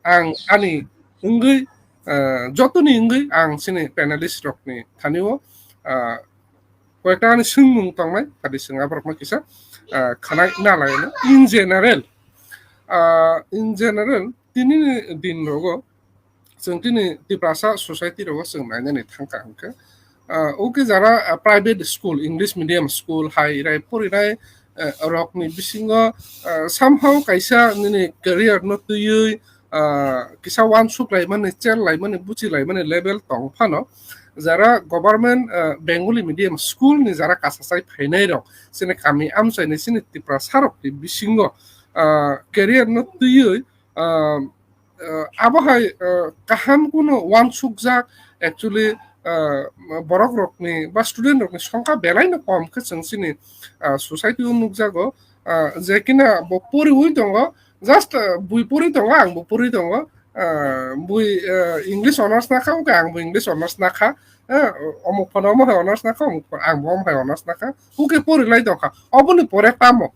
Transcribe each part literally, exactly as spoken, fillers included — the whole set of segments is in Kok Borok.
ang ani wngwi, ah, jotoni wngwi ang chini panelist rokni thani o, ah, koyekta ani swngmung tongnai, kadi swng aborokno kisa, ah, khanai nalaino. In general, ah, in general, tini ni din rogo chwng tini Tiprasa society rogo chwng nainani thangkha hwnkhe, ah, o khe jara, ah, private school, English medium school hai rai porinai, ah, rokni bisingo, ah, somehow kaisa nini career no twiwi, ah, kisa uansuk laimani, chel laimani, buchi laimani level tong phano, jara government, ah, Bengali medium school ni jara kasachai phainai rok, chini kami amchaini chini Tiprasa rokni bisingo, ah, career no twiwi, ah, ah, abo hai, ah, kaham kuno uansukjak, actually, ah, borok rokni ba student rokni songkha belai no kom khe chwng chini, ah, society o nukjago, ah, je kina bo poriwi tongo, just, ah, bui pori tongo, ang bo pori tongo, ah, bui, ah, English honours nakha, hwnkhe ang bo English honours nakha, ah, omuk phano omo hai honours nakha, omuk phano ang bo omo hai honours nakha, hwnkhe pori lai tongkha, oboni pore tamo.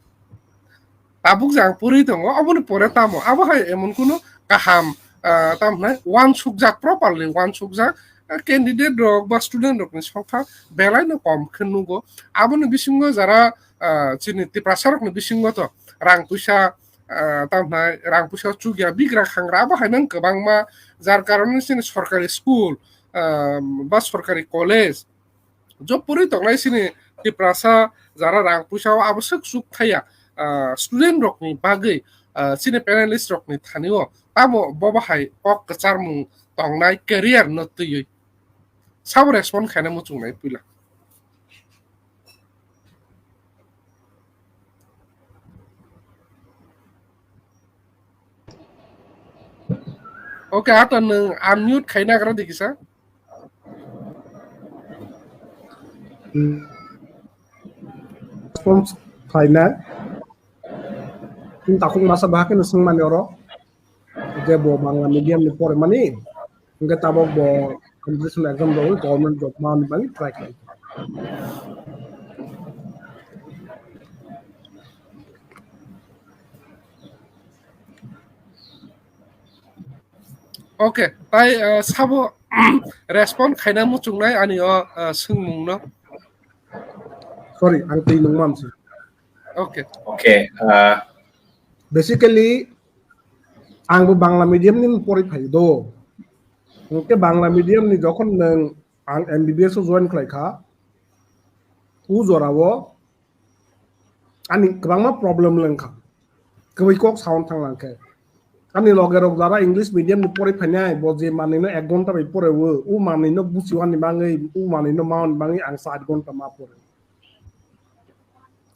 Tabuk je ang pori tongo, oboni pore tamo? Abo hai emon kuno kaham, ah, tamo hwnai uansukjak, properly uansukjak, ah, candidate rok ba student rokni songkha belai no kom khe nugo. Aboni bisingo jara, ah, chini Tiprasa rokni bisingo to rang puisa, ah, tamo hwnai rang puisa chukya bigra khangra abo hai nang kwbangma, jar karon chini sorkari school, ah, ba sorkari college, job pori tongnai chini Tiprasa jara rang puisa o abo swk chuk thaya, ah, student rokni bagwi, ah, chini panelist rokni thani o tamo bobo hai kok kwcharmung tongnai career no twiwi? Sabo respond khaina muchungnai puila. Okay, ata nwng unmute khaina agra di kisa. Response khlaina. Chini takhuk masa bahai kheno swngmani oro je bo Bangla medium ni pore mani, hwnkhe tabok bo competition exam rogwi government job manani bagwi try khlai. Okay, tai, ah, sabo respond khaina muchungnai ani o, ah, swngmung no. Sorry, ang twi nung mansi. Okay. Okay, ah, basically, ang bo Bangla medium ni pori phai do. Hwnkhe Bangla medium ni jokhon nang ang M B B S o join khlai kha, u jora o ani kwbangma problem leng kha. Kwbui kok sound thang lang khe. Ani loge rok jara English medium ni pori phainai, bo je manwi no ek ghonta bai pore o, u manwi no buchiwani bangwi, u manwi no mauni bangwi ang char ghonta ma pore.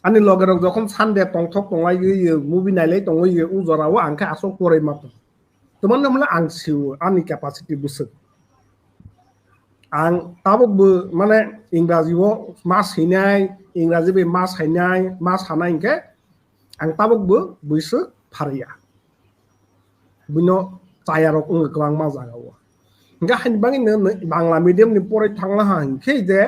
Ani loge rok jokhon Sunday tongthok tonglai ye, movie nailai tongwi ye, u jora o ang khe aswk pore ma tong. Tomon no mla ang sio, ani capacity bwswk. Ang tabuk bo, mane, Ingraji o mas hinai, Ingraji bai mas hainai, mas hanai hwnkhe, ang tabuk bo bwswk pharya. Buino chaya rok wng kwbangma jaga o. Hwnkhe haini bagwi no, no Bangla medium ni pore thangla ha hwnkhe je,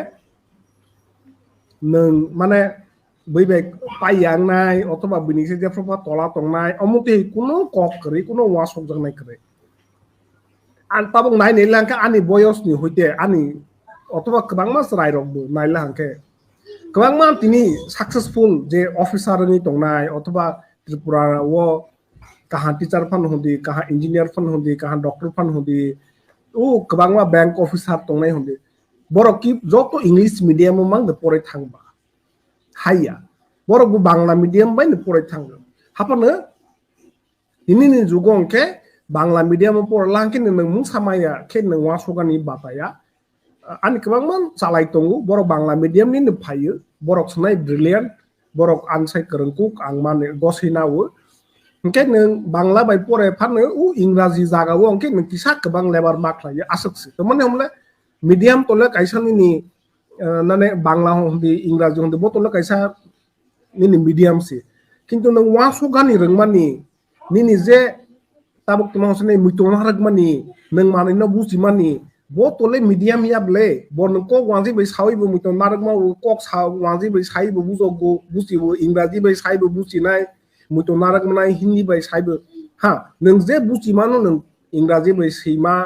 nwng, mane, bui bai pai yang nai, othoba bini se jephru pha tola tong nai, omo twi kuno kok kwrwi, kuno uansuk jak nai kwrwi. Ang tabuk nai nai lang kha ani boyos ni hoite, ani othoba kwbangma chwrai rok bo nai lang khe. Kwbangma tini successful je officer wngwi tong nai, othoba Tripura o kaham teacher phano hwn di, kaham engineer phano hwn di, kaham doctor phano hwn di, o kwbangma bank officer tong nai hwn di. Borok ki joto English medium o mang de pore thang ba. Haiya. Borok bo Bangla medium bai no pore thang. Haphano tini ni jugo hwnkhe Bangla medium o pore lang khe nwng mungsa maya khe nwng uansukani bataya. Ani kwbangma chalai tongo, borok Bangla medium ni no phaio, borok swnai brilliant, borok ang sai kwrwngkuk, ang mani goswi nao. Hwnkhe nwng Bangla bai pore phano o Ingraji jaga o hwnkhe nwng kisa kwbang lebar ma khlaio, aswk se. Tamani hwnle medium tole kaisa nini, eh, nane Bangla hwn di, Ingraji hwn di, bo tole kaisa nini medium se. Kintu nwng uansukani rwngmani, nini je tabuk tongma hwnse nai muitu narwkmani, nwng manwino buchimani, bo tole medium ya ble, bo nwng kok wanjwi bai sawi bo muitu narwkma, o kok sa wanjwi bai sai bo bujogo, buchibo, Ingraji bai sai bo buchinai, muitu narwkmanai, Hindi bai sai bo. Ha, nwng je buchimano nwng Ingraji bai sima,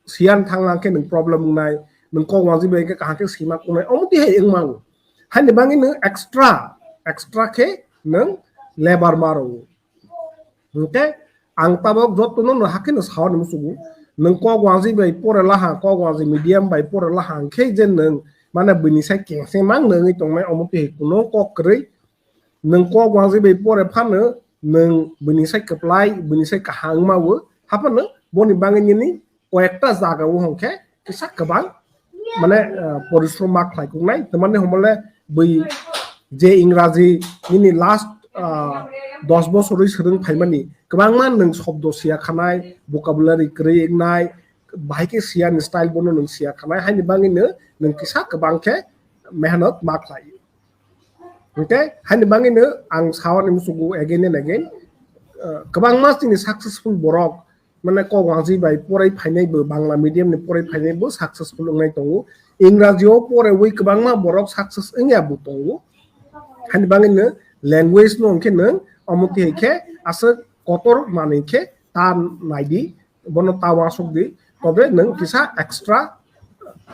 siyan thang lang khe nwng problem wngnai, nwng kok wangji bai khe kaham khe sima kungnai, omo twi hai wngma o. Haini bagwi nwng extra, extra khe nwng labour ma rwo. Hwnkhe ang tabok jotono no hakheno sawi muchungo, nwng kok wangji bai pore laha, kok wangji medium bai pore laha hwnkhe je nwng mane bini sai kengse mang nangwi tongnai, omo twi kuno kok kwrwi. Nwng kok wangji bai pore phano nwng bini sai kwplai, bini sai kaham wngma o, haphano boni bagwi nini koyekta jaga o hwnkhe kisa kwbang mane, ah, porishrom ma khlai kungnai. Tamani homole bui je Ingraji nini last, ah, dos bosorwi swrwng phaimani kwbangma nwng shobdo siya khanai, vocabulary kwrwi wngnai, bahai khe siyani style bono nwng siya khanai, haini bagwino nwng kisa kwbang khe mehnat ma khlai. Hwnkhe haini bagwino ang sawani muchungo again and again, ah, kwbangma chini successful borok, mane kok wangji bai porai phainai bo, Bangla medium ni porai phainai bo successful wngnai tongo. Ingraji o porewi kwbangma borok success wngya bo tongo. Hani bagwino language no hwnkhe nwng omo twi hai khe aswk kotor manwi khe ta naidi, bono ta uansuk di, tobe nwng kisa extra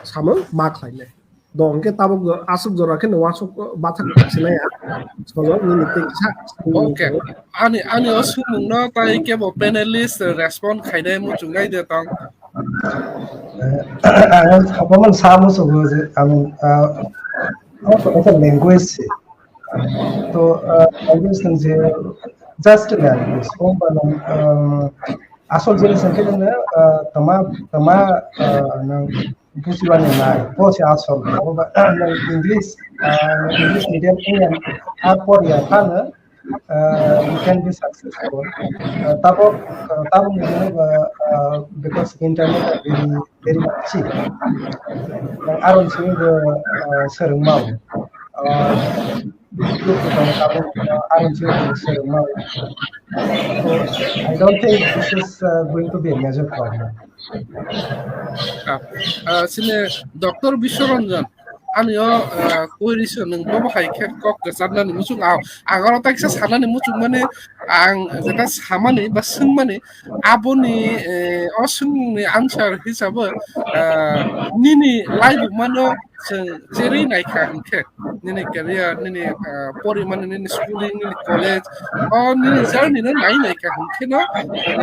samung ma khlainai. Do hwnkhe tabuk aswk jora khe nwng uansuk bathang sinai ya. Sojak nini tei kisa. Okay. Ani, ani o swngmung no tai kebo panelist respond khainai muchungnai de tong. Ang sapaman sa muchungo je, I mean, uh, also, also language se. To, uh, language nang je just language. Kung ba nang, um, asol jinis hwnkhe nang, uh, tama, tama, uh, nang bujiba ni nai, bo se asol. Bo ba, nang English, uh, English medium wngya, ar por ya phano, uh, you can be successful. Uh, tabok, uh, tabok ni hwnwi ba, uh, because internet are very, very much cheap. Nang aron simi bo, uh, swrwngma o. Uh, YouTube ni tong tabok, uh, aron simi bo swrwngma o. So, I don't think this is, uh, going to be a major problem. Ah, ah, sini Doctor Biswaranjan, ani o, ah, query se nwng bobo hai khe kok kwcharnani muchung, ah, ang oro taksa sanani muchung mani, ang jeta samani ba swngmani, aboni, eh, o swngmungni answer hisabe, ah, nini laibuma no chwng cherwi naikha hwnkhe, nini career, nini, ah, porimani, nini schooling, nini college, o nini journey no nai naikha hwnkhe no,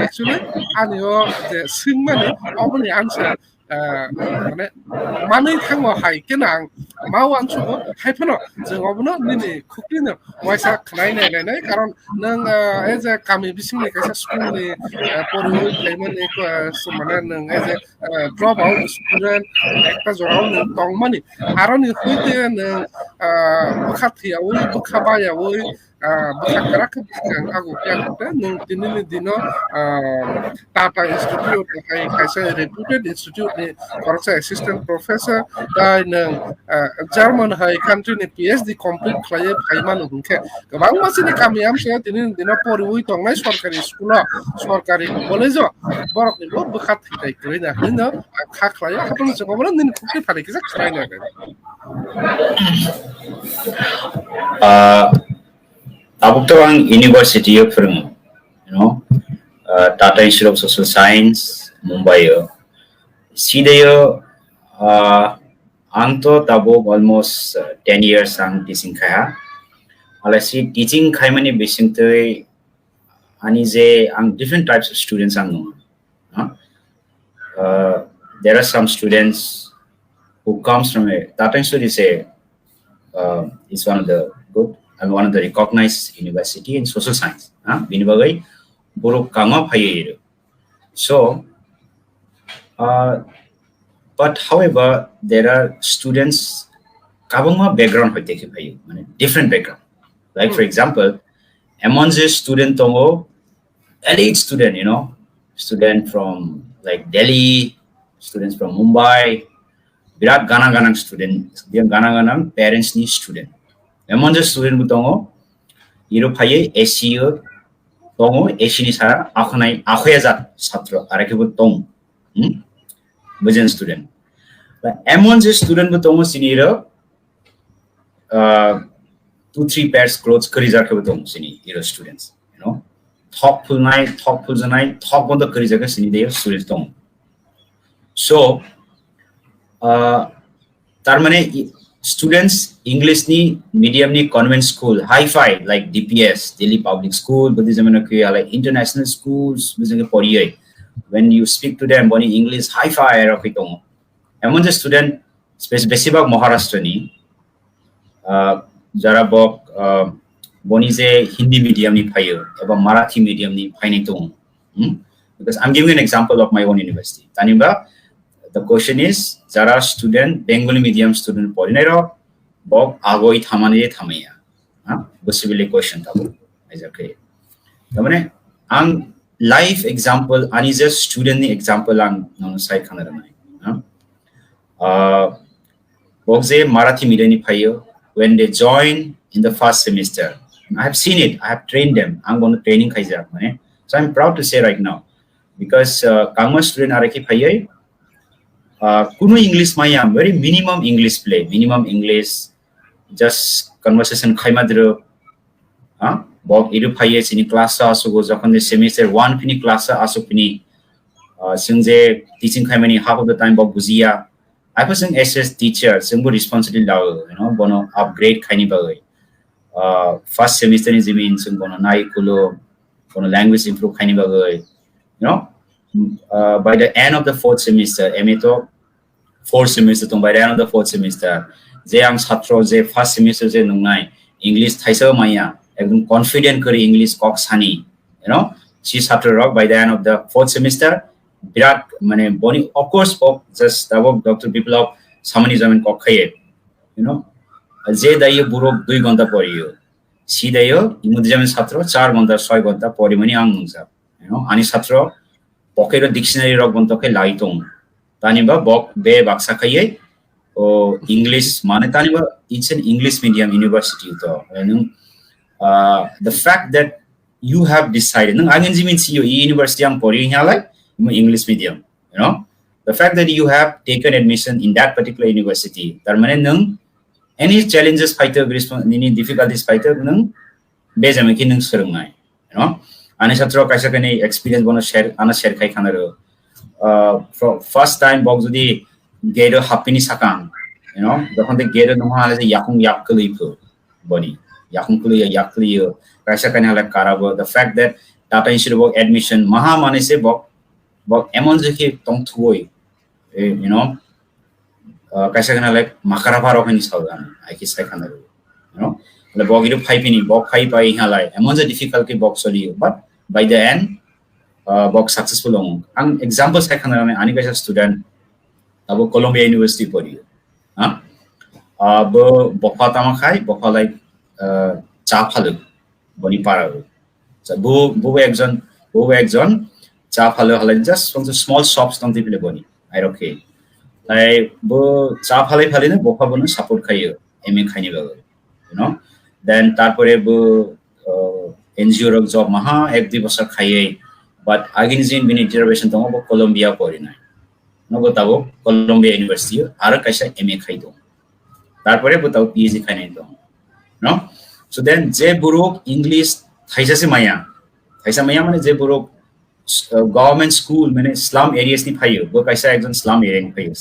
actually, ani o je swngmani, oboni answer, ah, mane, manwi thango hai khe no ang ma uansugo, hai phano chwng obono nini khukri no waisa khwnai nai nai nai, karon nwng, ah, as a kami bisingni kaisa school ni, ah, poriwi phaimani, ah, mane nwng as a, ah, drop out student ekta jorao nwng tongmani, aroni hwnkhe nwng, ah, bwkha thwiyawi, bwkha bayawi, ah, bwkha kwrak khe bwskango khe nwng tinini dino, ah, Tata Institute hai kaisa reputed institute ni khoroksa assistant professor, tai nwng, ah, German hai country ni P H D complete khlaiwi phaimano hwnkhe kwbangma chini kami amchaio tinini dino poriwi tongnai sorkari school o, sorkari college o borokni bo bwkha thwitai kwrwi na hwnwi no ang kha khlaio, haphano chwng obono nini khukri phani kisa khwlaino. Ah, tabuk to ang university o phwrwngo, you know, ah, Tata Institute of Social Science, Mumbai o. Side o, ah, ang to tabuk almost, ah, ten years ang teaching khai ha. Alasi teaching khaimani bisingtwi ani je ang different types of students ang nungo. Huh? Uh, there are some students who comes from a, Tata Institute is a, uh, is one of the good and one of the recognized university in social science. Huh? Bini bagwi borok kangma phaiwi rw. So, uh, but however, there are students kabangma background hoite khe phaiwi, mane different background. Like, for example, emon je student tongo, elite student, you know, student from, like, Delhi, students from Mumbai, birat ganang ganang student, birat ganang ganang parents ni student. Emon je student bo tongo, iro phaiwi A C o tongo, A C ni sara akhonai, akhoya jat satro, arekhe bo tong. Hmm? Bujen student. Ba emon je student bo tongo sini iro, uh, two, three pairs clothes kwrwi jar khe bo tongo sini iro students, you know. thok phulnai, thok phuljanai, thok bondo kwrwi jagwi sini de students tong. So, uh, tar mane i-, students English ni medium ni convent school, high five, like D P S, Delhi Public School, budi jamano kwi alai international schools, budi jamano poriyai. When you speak to them, boni English high five ero kwi tongo. Emon je student, spe-, besibak Maharashtra ni, uh, jara bok, uh, boni je Hindi medium ni phayo, eba Marathi medium ni phainai tongo. Hmm? Because I'm giving an example of my own university. Tani ba, the question is, jara student, Bengali medium student porinai rok, bok agoi thamani de thamaya. Ha? Possibly question tabo. Exactly. Tamane, ang live example, ani je student ni example ang nono sai khana rwnai. Ha? Uh, bok je Marathi medium ni phayo, when they join in the first semester, I have seen it, I have trained them, ang bono training khaijak, mane. So I'm proud to say right now, because, uh, kangma student araki phayai, uh, kunu English maya, very minimum English play, minimum English, just conversation khaima dro, ha? Bok idu phaiye sini class o asugo, jokhon de semester one pini class o asuk pini, uh, sing je teaching khaimani half of the time bok bujiya. Aiko sing as a teacher, sing bo responsibility lao, you know, bono upgrade khaini bagwi. Uh, first semester ni jimin sing bono nai kulo, bono language improve khaini bagwi, you know, uh, by the end of the fourth semester, M A to fourth semester tong, by the end of the fourth semester, je ang satro je first semester je nungnai, English thaisa maya, ekdom confident kori English kok sani, you know, si satro rok by the end of the fourth semester, birat, mane, boni, of course, of just abo Doctor Biplab samani jamin kok khaye, you know, je dayo burok dui ghonta poriyo, si dayo, imudi jamin satro char ghonta, soi ghonta porimani ang nungjak, you know, ani satro, pocket o dictionary rok bono tokhe lai tong. Tani ba bok be baksa khaiye, o English mane tani ba it's an English medium university to. Nung, uh, the fact that you have decided, nung angin jimin si yo university ang pori halai, mo English medium, you know? The fact that you have taken admission in that particular university, tar mane nung any challenges phaito, nini difficulties phaito, nung bejame ki nung swrwngnai, you know? Ani satro kaisa kani experience bono share, ano share khai khana ro. Uh, fro-, first time bok jodi gate o hapini sakang, you know, jokhon de gate o nungha ale yakung yak kwlwi phu boni. Yakung kwlwi yak kwlwi yo. Kaisa kani ale karabo. The fact that Tata Institute of admission maha mane se bok, bok emon je ki tong thuoi, eh, you know, uh, kaisa kana like makara paro kani saudani, I kis kai kana, you know, le bok idu phai pini, bok phai pai halai, emon je difficult ki bok soli, but by the end, uh, bok successful ong. Ang example sai kana ani kaisa student, abo Columbia University pori, ha, uh, bo bokha tama khai, bokha like, uh, cha phalu, boni para. So, bo, bo ekjon, bo ekjon cha phalo halai just from the small shops tong tipile boni. Ai rokhe. Tai bo cha phalai phalai na bokha bono support khayo, M A khaini bagwi. You know? Then tarpore bo, uh, N G O rok job maha ek dui bosor khaiye. But agini jin bini reservation tongo bo Columbia porinai. Nogo tabo Columbia University aro kaisa M A khai tongo. Tarpore bo tabo P H D khainai tongo. No? So then je buruk English thaisa se maya. Thaisa maya mane je buruk, uh, government school mane slum areas ni phayo. Bo kaisa ekjon slum area ni phayo.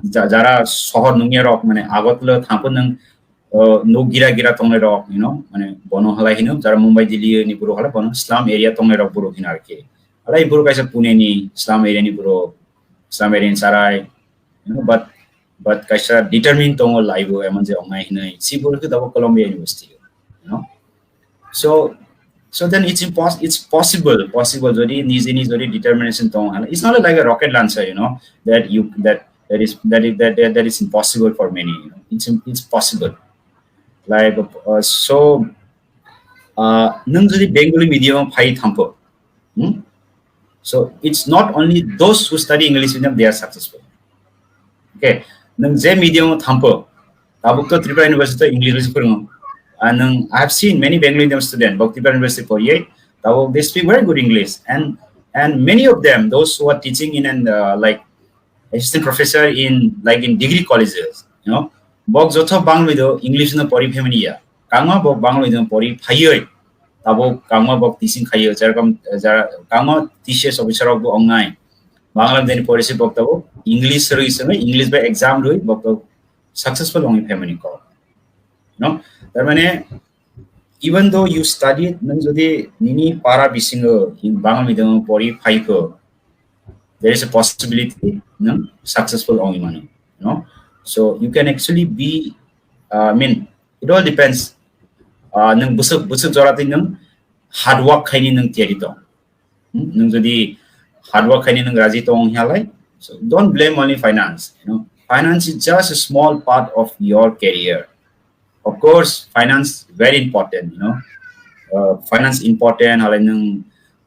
Ja-, jara sohor nungya rok mane Agartala thangpo nung, uh, nuk gira gira tongnai rok, you know, mane bono halai hino, jara Mumbai Delhi ni buruk halai bono slum area tongnai rok buruk hino arki. Alai buruk kaisa Pune ni slum area ni buruk, slum area ni sarai, you know, but, but kaisa determine tongo laibo emon je ongnai hinui. Si buruk dabo Columbia University, you know. So, so then it's impos-, it's possible, possible jodi nijeni jodi determination tong hala. It's not like a rocket launcher, you know, that you, that, that is, that is, that, that, that is impossible for many, you know. It's im-, it's possible. Like, uh, so, uh, nung jodi Bengali medium phai thampo, hmm? So it's not only those who study English medium, they are successful. Okay, nung je medium thampo, tabuk to Tripura University to English bai phwrwngo. And nung, I have seen many Bengali medium student, bok Tripura University poriye, tabuk they speak very good English. And, and many of them, those who are teaching in an, uh, like, assistant professor in, like, in degree colleges, you know, bok jotho Bangalore do English no pori phaimani ya. Kangma bok Bangalore do pori phaioi. tabuk kangma bok teaching khayo, jerokom, jara, kangma T C S officer rok bo wngnai. Bangla medium ni porisi bok tabuk English rwi swnwi, English bai exam rwi bok tabuk successful wngwi phaimani kok. No? Tar mane, even though you studied, nang jodi nini para bisingo Bangla medium pori phaikho, there is a possibility nang successful wngwi mano. No? So you can actually be, uh, I mean, it all depends. Uh, nang bwswk, bwswk jora twi nang hard work khaini nang tiyari tong. Hmm? Nung jodi hard work khaini nung raji tong hialai, so don't blame only finance. You know, finance is just a small part of your career. Of course, finance very important. You know, uh, finance important. Halai nung,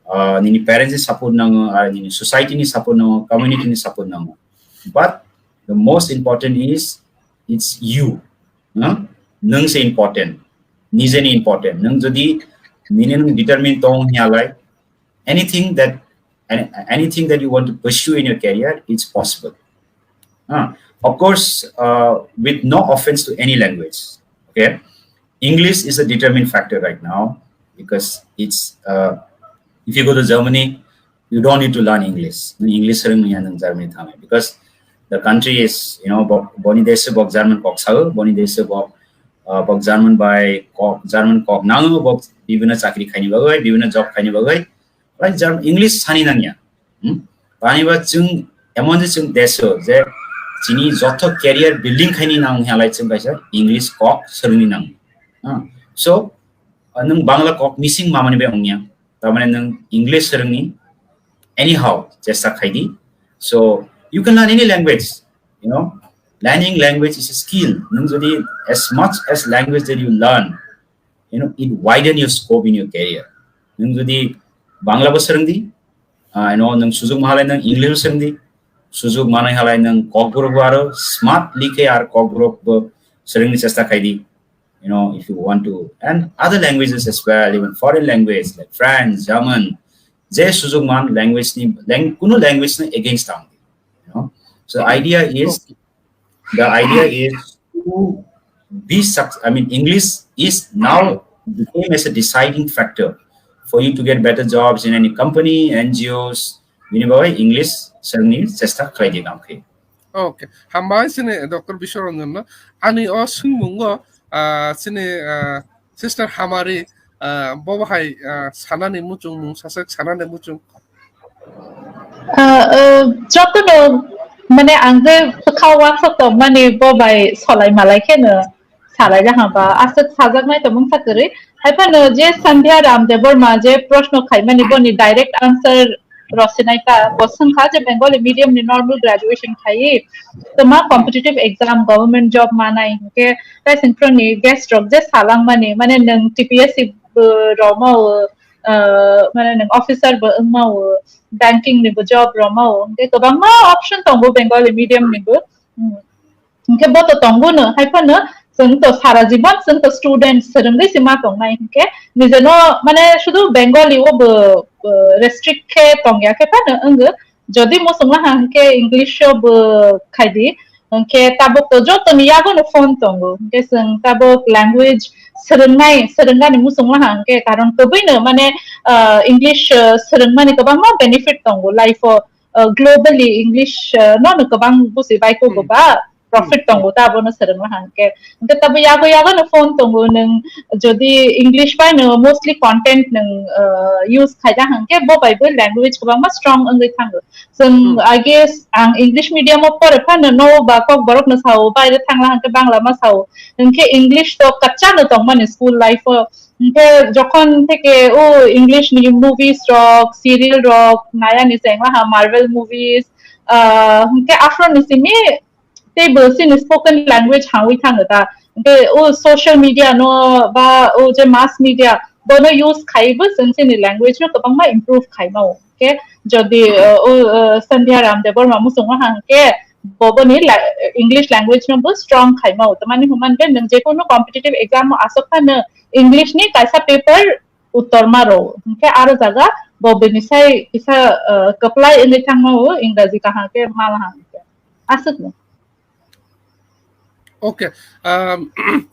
uh, nini parents ni support nango, uh, nini society ni support nango, community ni support nango. But the most important is it's you. No? Nung se important. Nije ni important. Nung jodi nini nung determine tong hialai, anything that any- anything that you want to pursue in your career, it's possible. Ah, of course, uh, with no offense to any language, okay, English is a determining factor right now because it's uh, if you go to Germany, you don't need to learn English. Nung English rwng ya nung Germany thangai because the country is, you know, bo- boni dese bok German kok sao, boni dese bok uh, bok German bai kok German kok nang bok bibina chakri khaini bagwi, bibina job khaini bagwi, like German English sani nangya. Hmm? Tani ba chwng emon je chwng deso je chini jotho career building khaini nang halai chwng kaisa English kok swrwngni nang. Ah, so uh, nung Bangla kok missing mamani bai ongya. Tamane nung English swrwngni anyhow chesta khaidi. So you can learn any language. You know, learning language is a skill. Nung jodi as much as language that you learn, you know, it widen your scope in your career. Nung jodi Bangla bo swrwngdi, uh, you know, nung sujug mahalai nung English bo swrwngdi, sujug manai halai nung kokborok bo aro smart like ar kokborok bo swrwngni chesta khaidi. You know, if you want to, and other languages as well, even foreign language like French, German, je sujug man language ni lang- kuno language ni against ang. You know, so the idea is the idea is to be suc- I mean, English is now became as a deciding factor for you to get better jobs in any company, N G Os. Bini bagwi English swrwngni chesta khlai di kam khe. Okay, hambai sini Doctor Biswaranjan no. Ani o swngmungo, ah, sini, ah, Sister Hamari, ah, bo bahai, ah, sanani muchung mung sasek sanani muchung. Ah, ah, jotono mane ang je bwkha wansok tongmani bo bai solai malai kheno salai jahaba aswk sajaknai tongmung sakwrwi. Haiphano je Sandhya Ram Debbarma je proshno khaimani boni direct answer rosinai ta bo swngkha je Bengali medium ni normal graduation khaiwi tma competitive exam government job manai hinkhe kaising phrangni guest rok je salangmani mane nwng T P S C bo romao, ah, mane nwng officer bo wngmao, banking ni bo job romao, hinkhe kwbangma option tongo Bengali medium ni bo. Hmm. Hinkhe bo to tongo no, hai phano chwng to sara jibon chwng to student swrwngwi se ma tongnai hinkhe nijeno mane sudu Bengali o bo, bo restrict khe tongya khe phano wngwi jodi muchungma ha hinkhe English o bo khaidi hinkhe tabuk to joto ni yago no phone tongo hinkhe chwng tabuk language swrwngnai swrwngmani muchungma ha hinkhe karon kwbwi no mane, ah, English, ah, swrwngmani kwbangma benefit tongo life o, ah, globally English, ah, no no kwbang busi bai ko Hmm. ba profit tongo ta abono swrwngma hangke. Hingke tabo yago yago no phone tongo nwng jodi English bai no mostly content nwng, uh, use khaida hangke bo bai bo language kwbangma strong wngwi thango. Chwng Hmm. I guess ang English medium o pore phano no ba kok borok no sao baire thangla hangke Bangla ma sao. Hingke English to kacha no tongmani school life o. Hingke jokhon theke o English ni movies rok, serial rok naya ni chengla ha Marvel movies, ah, hingke afro ni simi tei bo chini spoken language hangwi thango ta. Hingke o social media no ba o je mass media bono use khaibo chwng chini language no kwbangma improve khaimao. Hingke jodi, uh, o, uh, Sandhya Ram Debbarma muchungo hangke bo boni la-, English language no bo strong khaimao. Tamani human be nwng jekono competitive exam o asok phano English ni kaisa paper uttor ma rwo. Hingke aro jaga bo bini sai kisa, uh, kwplai wngwi thangmao Engraji kaham khe ma ma hangke. Aswkno. Okay, um,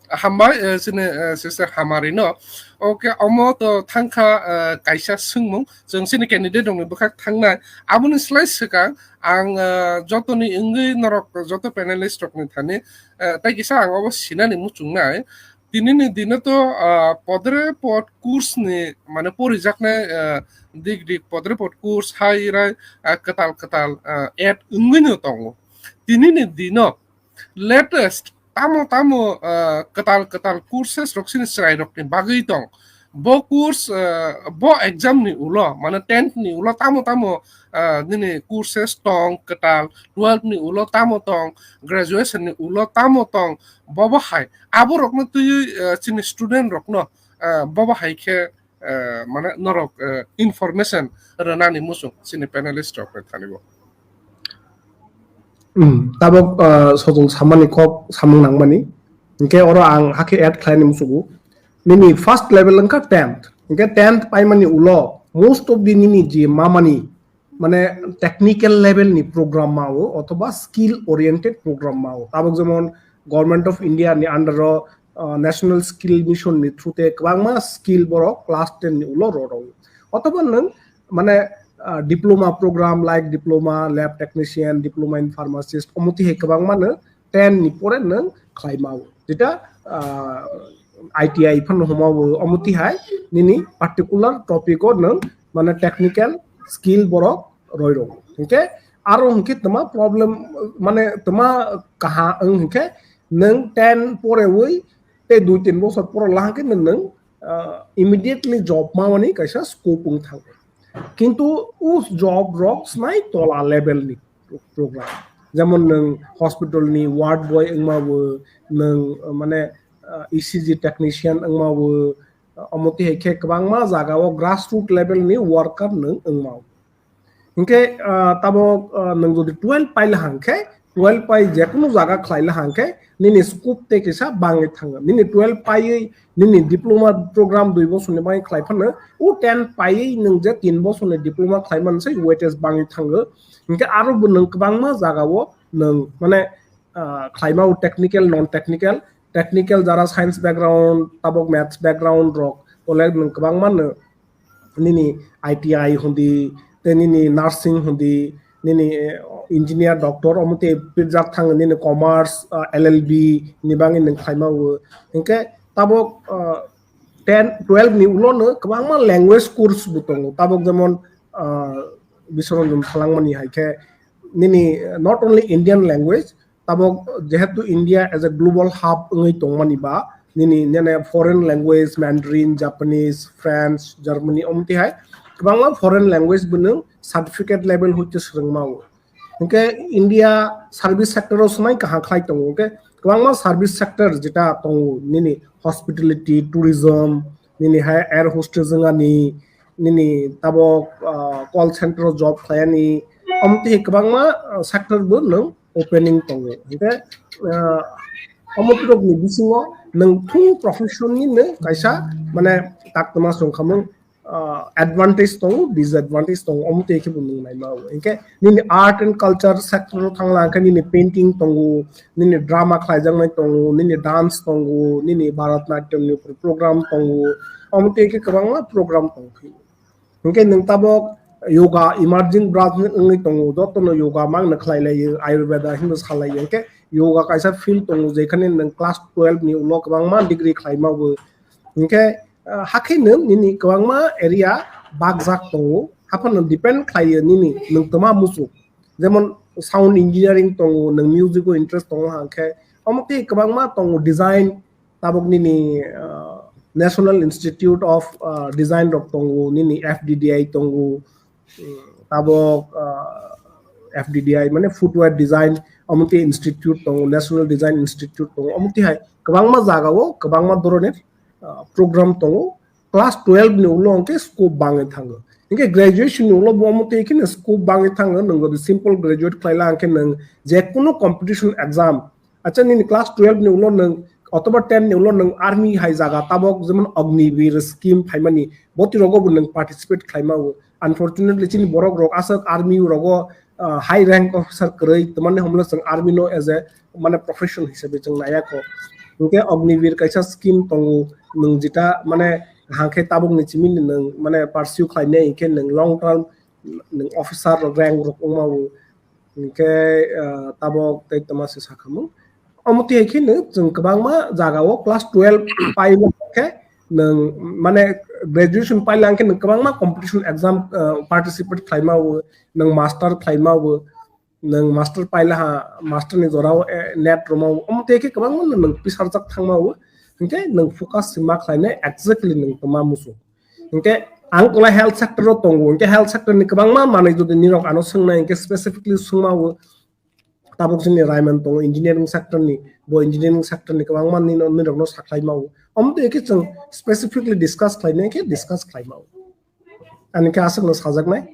hambai, eh, sini, eh, sister Hamari no. Okay, omo to thangkha, eh, kaisa swngmung. Chwng sini candidate rokni bwkhak thangnai. Aboni slai swkang ang, eh, jotoni wngwi norok, joto panelist rokni thani, eh, tai kisa ang obo sinani muchungnai. Tinini dino to, eh, podre pod course ni, mane porijaknai, eh, dik dik podre pod course hai rai, eh, kwtal kwtal, eh, add wngwino tongo. Tinini dino latest tamo tamo, ah, kwtal kwtal courses rok sini chwrai rokni bagwi tong. Bo course, ah, bo exam ni ulo, mane tenth ni ulo tamo tamo, ah, nini courses tong kwtal, twelve ni ulo tamo tong, graduation ni ulo tamo tong, bobo hai. Abo rokno twiwi, ah, chini student rokno, ah, bobo hai khe, eh, mane norok, eh, information rwnani muchung chini panelist rok ni thani bo. Hmm, tabok, eh, sojol samani kok samung nangmani. Hinkhe oro ang hakhe add khlaini muchungo. Nini first level wngkha tenth. Hinkhe tenth paimani ulo most of the nini je mamani mane technical level ni program mao othoba skill oriented program mao. Tabok jemon Government of India ni under o, uh, National Skill Mission ni through te kwbangma skill borok class ten ni ulo rw rw. Othoba nwng mane, uh, diploma program like diploma lab technician, diploma in pharmacist, omo twi hai kwbangma no ten ni pore nwng khlai mao. Jeta, ah, I T I phano homa bo omo twi hai nini particular topic o nwng mane technical skill borok roi rok. Hinkhe aro hinkhe tma problem mane tma kaha wng hinkhe nwng ten pore wi tei dui tin bosor pore la hinkhe nwng, ah, immediately job mawani kaisa scope wng thango. Kintu o job rok snai tola level ni pro-, program. Jemon nwng hospital ni ward boy wngma bo, nwng, uh, mane, uh, E C G technician wngma bo, uh, omo twi hai khe kwbangma jaga o grassroot level ni worker nwng wngma bo. Hinkhe, uh, tabok, uh, nwng jodi twelve paila hang khe, twelve pai je kunu jaga khlai la hang khe, nini scope tei kisa bangwi thango. Nini twelve paiwi nini diploma program dui bosor ni bagwi khlai phano, o ten paiwi nwng je tin bosor ni diploma khlai man se weightage bangwi thango. Hinkhe aro bo nwng kwbangma jaga o nwng mane, ah, khlai mao technical, non technical, technical jara science background, tabok maths background rok, tole nwng kwbangma no nini I T I hundi, tei nini nursing hundi, nini, eh, engineer, doctor, omo tei pirjak thang nini commerce, ah, L L B ni bagwi nwng khlai mao. Hinkhe tabok, ah, ten, twelve ni ulo no kwbangma language course bo tongo. Tabok jemon, ah, Biswaranjan thalangmani hai khe nini, eh, not only Indian language, tabok jehetu India as a global hub wngwi tongmani ba, nini nene foreign language, Mandarin, Japanese, French, Germany, omo twi hai kwbangma foreign language bo nwng certificate level hoite swrwngmao. Hinkhe India service sector o swmai kaham khlai tongo, hinkhe kwbangma service sector jeta tongo, nini hospitality, tourism, nini hai air hostess wngani, nini tabok, ah, call center o job khlaiyani, omo twi kwbangma, ah, sector bo nwng opening tongo. Hinkhe, ah, omo twi rokni bisingo nwng thung profession ni nwng kaisa mane tak tma songkhamung, ah, advantage tongo, disadvantage tongo, omo twi khe bo nwng naima o. Hinkhe nini art and culture sector o thangla hinkhe nini painting tongo, nini drama khlaijaknai tongo, nini dance tongo, nini Bharatanatyam ni program tongo, omo twi khe kwbangma program tong phio. Hinkhe nwng tabok yoga emerging branch wngwi tongo, jotono yoga mangno khlai laio, Ayurveda hinwi sa laio. Hinkhe yoga kaisa field tongo, jekhane nwng class twelve ni ulo kwbangma degree khlai mago. Hinkhe, ah, hakhe nwng nini kwbangma area bakjak tongo, haphano depend khlaio nini nwng tma muchung. Jemon sound engineering tongo, nwng music o interest tongo hangkhe, omo tei kwbangma tongo, design, tabok nini, ah, National Institute of, ah, Design rok tongo, nini F D D I tongo, mm, tabok, ah, F D D I mane footwear design, omo tei institute tongo, National Design Institute tongo, omo tei hai kwbangma jaga o kwbangma doroner, ah, program tongo. Class twelve ni ulo hwnkhe scope bangwi thango. Hinkhe graduation ni ulo bo omo tei kheno scope bangwi thango, nwng jodi simple graduate khlaila hwnkhe nwng je kunu competition exam, acha nini class twelve ni ulo nwng otoba ten ni ulo nwng army hai jaga tabok jemon Agniveer scheme phaimani boti rogo bo nwng participate khlaima o. Unfortunately chini borok rok aswk army rogo ah, high rank officer kwrwi, tamani hamle chwng army no as a, mane, profession hisabe chwng naiya kho. Hwnkhe Agniveer kaisa scheme tongo, nwng jeta, mane, hangkhe tabukni chimini nwng, mane, pursue khlainai, hinkhe nwng long term nwng officer rok rank rok wngmao, hinkhe, ah, tabok tei toma se sakhamung. Omo twi hai khe nwng chwng kwbangma jagao class twelve paina khe nwng, mane, graduation pailangkhe nwng kwbangma competition exam, ah, participate khlaimao, nwng master khlaimao, nwng master pailaha, master ni jorao, eh, NET romao, omo twi khe kwbangma nwng pisarjak thangmao, hinkhe nwng focus se ma khlainai exactly nwng toma muchung. Hinkhe ang kula health sector o tongo, hinkhe health sector ni kwbangma manwi jodi nirok ano swngnai, hinkhe specifically swngmao, tabuk chini Raiman tongo engineering sector ni, bo engineering sector ni kwbangma nino, nirokno sakhlai mao. Omo twi khe chwng specifically discuss khlainai khe discuss khlai mao. Ani khe aswkno sajaknai,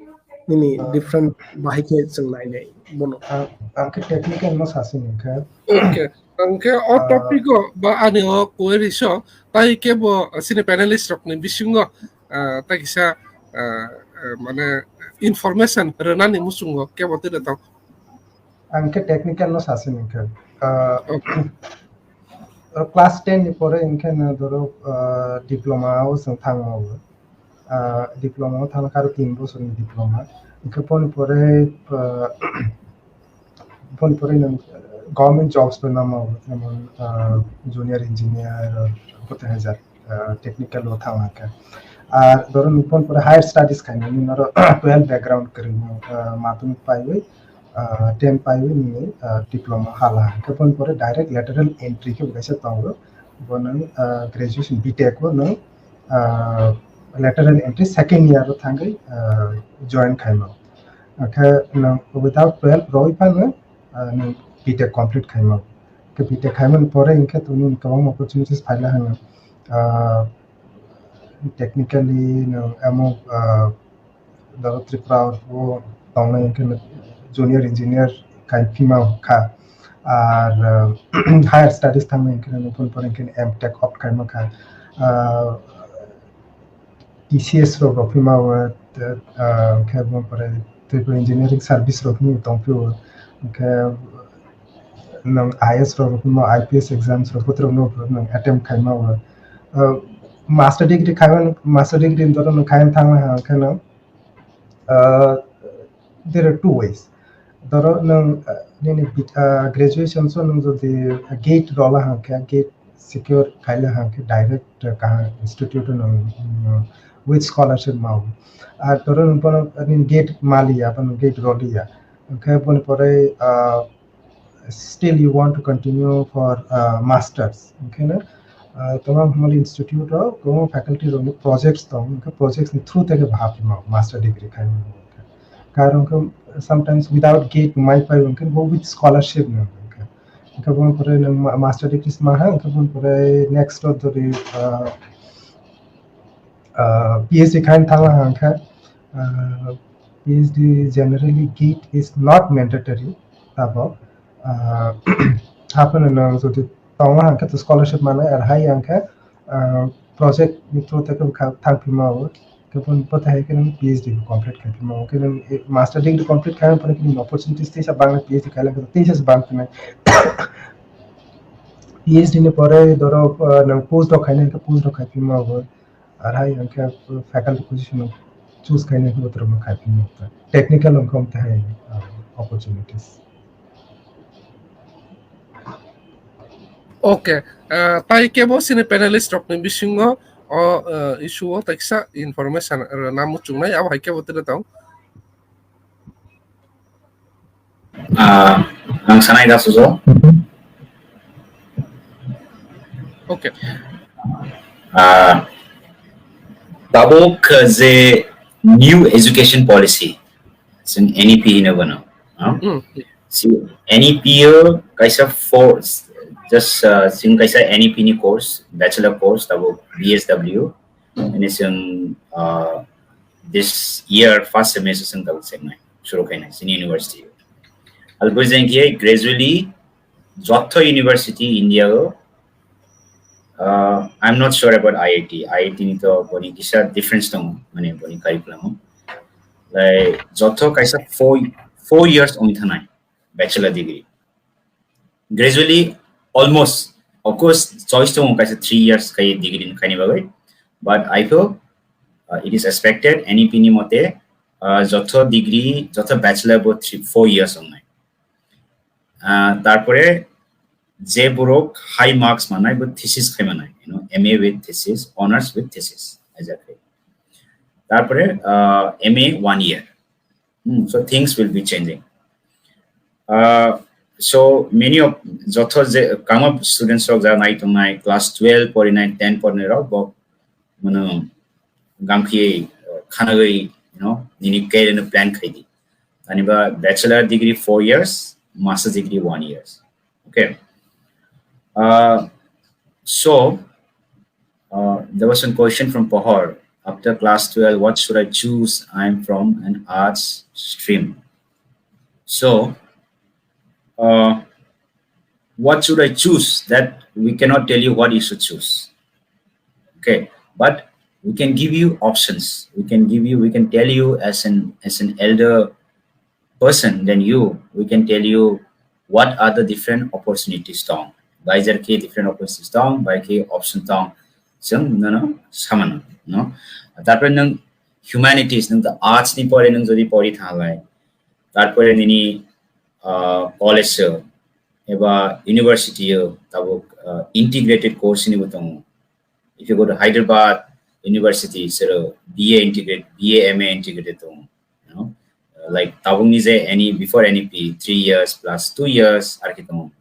nini different bahai khe chwng nainai bono. Ang, ang khe technical no sasi nangkha. Okay. Ang khe o Ah. topic o ba ani o query so, tai khe bo sini panelist rok ni bisingo, ah, tai kisa, ah, ah, mane information rwnani muchungo kebo twi tong. Ang khe technical no sasi nangkha. Ah, Okay. Class ten ni pore hinkhe no doro, ah, diploma o chwng thangmao. Ah, diploma o thangkha aro tin bosorni diploma. Hinkhe boni pore, ah, boni pore nwng, ah, government jobs bo namo, jemon, ah, junior engineer, ah, kota hajar, ah, technical o thang hwnkhe. Ar doro nwng boni pore higher studies khainani noro twelve background kwrwngno, ah, madhyamik paiwi, ah, ten paiwi nini, ah, diploma hala. Hinkhe boni pore direct lateral entry khe bo kaisa tongo. Bo nwng, ah, graduation B Tech o nwng, ah, lateral entry second year o thangwi, ah, join khaimo. Akhe nwng without twelve rwi phano, ah, nwng B Tech complete khaimo. Khe B Tech khaimani pore hinkhe tongni kwbangma opportunities phaila hwnwi, ah, technically nwng amo, ah, Doro Tripura o tongnai hinkhe junior engineer khai phima kha. Ar, ah, higher studies thangnai hinkhe nini phone pore hinkhe M Tech opt khaima kha. Ah, T C S rok rok phima o, ah, hinkhe bo pore Tripura Engineering Service rok phima tong phio. Hinkhe nwng I A S rok rok phima, I P S exams rok botrok no nwng attempt khaima o. Ah, master degree khaima, master degree doro nwng khaina thangna ha khe no, ah, there are two ways. Doro nwng, ah, nini bit-, ah, graduation so nwng jodi gate rola hangkhe, gate secure khaila hangkhe direct, ah, kaha institute nwng, mm, with scholarship mau. Ar doro nwng bono, ah, nini gate maliya, bono gate roliya. Hingkhe boni pore, ah, still you want to continue for, ah, masters. Hingkhe no, ah, toma hwnmani institute o kwbangma faculty rokni projects tong, hingkhe projects ni through tei khe bahai phimo master degree khaimani. Karon khe sometimes without gate mai pai hingkhe bo with scholarship no hingkhe. Hingkhe bo pore nwng ma-, master degree sma ha, hingkhe bo pore next o jodi, ah, ah, P H D khaina thangla hingkhe, ah, P H D generally gate is not mandatory, tabok, ah, haphano nwng jodi tongo hingkhe to scholarship manai, ar hai hingkhe, ah, project ni through tei khe thang phima o, khe bo, bo hai khe nwng P H D bo complete khai phima o, khe nwng, eh, master degree complete khai phano khe nwng opportunities teisa bang P H D khai lang khe teisa se bang phai nai. P H D ni pore doro, ah, nwng post doc khai nai khe post doc khai phima o, ar hai hingkhe faculty position o choose khainai khe bothorok no khai phimo. Technical wngkha omo tei hai, ah, opportunities. Okay, ah, tai kebo sini panelist rokni bisingo o, ah, issue o teksa information rwna muchungnai, abo hai kebo tini tong. Ah, ang sanai da sujo. Okay. Ah, tabuk je new education policy, sing N E P hino bono, no? Hmm. Si N E P o kaisa four, just, ah, sing kaisa N E P ni course, bachelor course, tabuk B S W, ini sing, ah, this year first semester sing tabuk sengnai, suru khainai, sini university. Albo jeng khe gradually jotho university India o, uh, I'm not sure about I I T. I I T ni to boni kisa difference dong, mane boni curriculum o. Like, jotho kaisa four, four years wng thanai bachelor degree. Gradually, almost, of course, choice to kaisa three years kai degree ni kaini bagwi, but I feel uh, it is expected N E P ni mote uh, jotho degree, jotho bachelor bo three, four years ongnai. Uh, tarpore je borok high marks manai bo thesis khai manai, you know, M A with thesis, honors with thesis, exactly. Tarpore uh, M A one year. Hmm, so things will be changing. Uh, so many of jotho je kama students rok ja nai tongnai class twelve pori nai ten pori nai rok bo mano gangkhi uh, khanagwi, you know, nini career no plan khai di. Ani ba bachelor degree four years, master degree one years. Okay. Uh, so uh, there was one question from Pohor. After class twelve, what should I choose? I'm from an arts stream. So, uh, what should I choose? That we cannot tell you what you should choose. Okay, but we can give you options. We can give you, we can tell you as an as an elder person than you, we can tell you what are the different opportunities tong. Bai jar khe different opportunities tong, bai khe option tong. Chwng nono samano, no? Tarpore nwng humanities, nwng the arts ni pore nwng jodi pori thanglai. Tarpore nini uh, college o eba university o tabuk uh, integrated course ni bo tongo. If you go to Hyderabad University, sero B A integrated, B A M A integrated tongo. You know, uh, like tabuk ni je any before N E P three years plus two years arki tongo.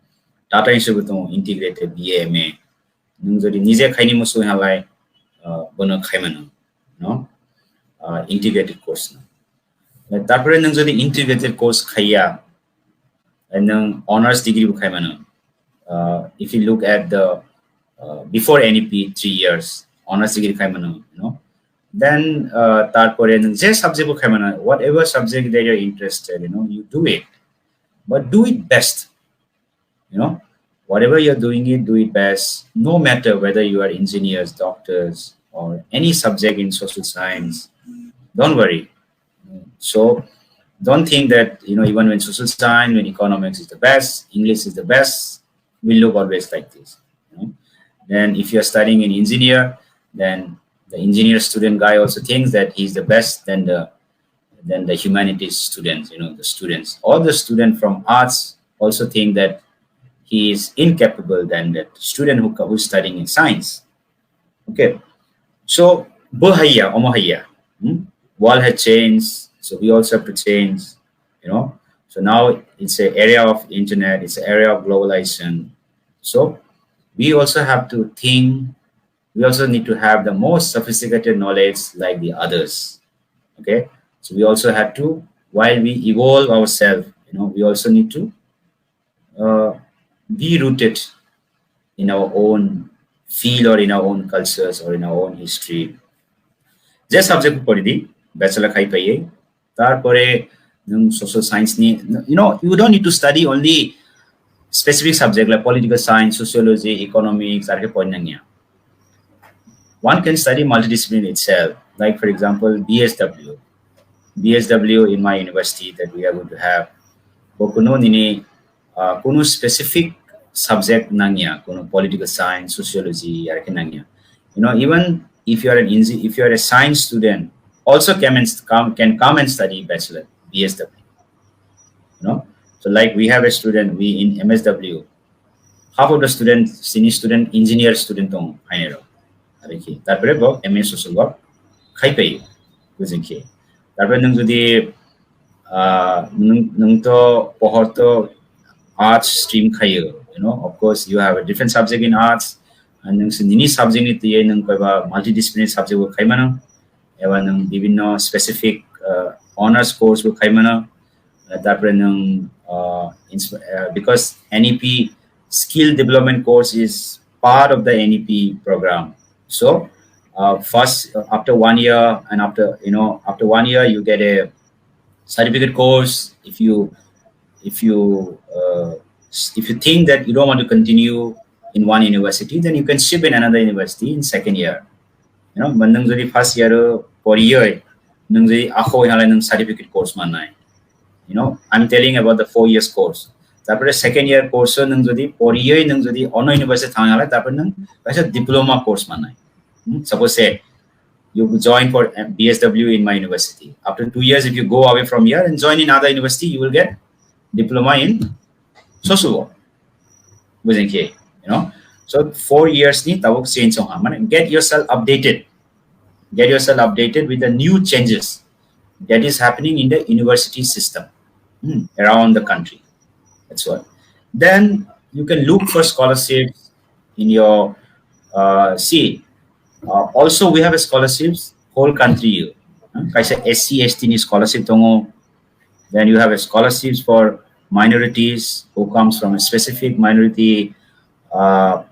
Tata Institute tongo integrated B A M A. Nwng jodi nije khaini musu halai uh, bono khaimano, no? Uh, integrated course no. Tarpore nwng jodi integrated course khaiya, nwng honors degree bo khaimano. Uh, if you look at the uh, before N E P three years, honors degree khaimano, you know. Then uh, tarpore nwng je subject bo khaimano, whatever subject that you're interested, you know, you do it, but do it best. You know, whatever you're doing it, do it best. No matter whether you are engineers, doctors, or any subject in social science, don't worry. So don't think that, you know, even when social science, when economics is the best, English is the best, we look always like this. You know? Then if you're studying an engineer, then the engineer student guy also thinks that he's the best than the than the humanities students, you know, the students. All the students from arts also think that he is incapable than that student who, who's studying in science. Okay. So, bo haiya, omo haiya. Hmm? World has changed, so we also have to change, you know. So now it's an area of internet, it's an area of globalization. So we also have to think, we also need to have the most sophisticated knowledge like the others. Okay. So we also have to, while we evolve ourselves, you know, we also need to uh, be rooted in our own field or in our own cultures or in our own history. Je subject pori di, bachelor khai paiye. Tarpore nwng social science ni, you know, you don't need to study only specific subject like political science, sociology, economics, arke pori nangya. One can study multidiscipline itself. Like for example, B S W. B S W in my university that we are going to have. Bo kuno nini uh, kuno specific subject nangya, kuno political science, sociology, arke nangya. You know, even if you are an engi- if you are a science student, also come and come, can come and study bachelor B S W. You know, so like we have a student, we in M S W, half of the student, sini student, engineer student tong, hainero. Ariki. Tarpore bo M A social work khai pai, bujing khe. Tarpore nung jodi uh, nung, nung to pohor to arts stream khayo, you know, of course you have a different subject in arts, and nung se nini subject ni tiye nung koiba multidisciplinary subject bo khaimano, eba nung bibinno specific uh, honors course bo khaimano, uh, tarpore nung uh, insp- uh, because N E P skill development course is part of the N E P program. So uh, first uh, after one year and after you know after one year you get a certificate course. If you if you uh, if you think that you don't want to continue in one university, then you can shift in another university in second year. You know, but nung jodi first year poriye, nung jodi ako halai nung certificate course manai. You know, I'm telling about the four years course. Tarpore second year course o nwng jodi poriyoi nwng jodi ono university thangna le, tarpore nwng kaisa diploma course manai. Hmm, suppose say you join for B S W in my university. After two years, if you go away from here and join in other university, you will get diploma in social work. Bujeng khe, you know. So four years ni tabuk change ong ha. Mane get yourself updated. Get yourself updated with the new changes that is happening in the university system, hmm, around the country. That's what. Then you can look for scholarships in your, uh, see. Uh, also, we have a scholarships whole country. Hmm? Kaisa S C S T ni scholarship tongo. Then you have a scholarships for minorities who comes from a specific minority, uh,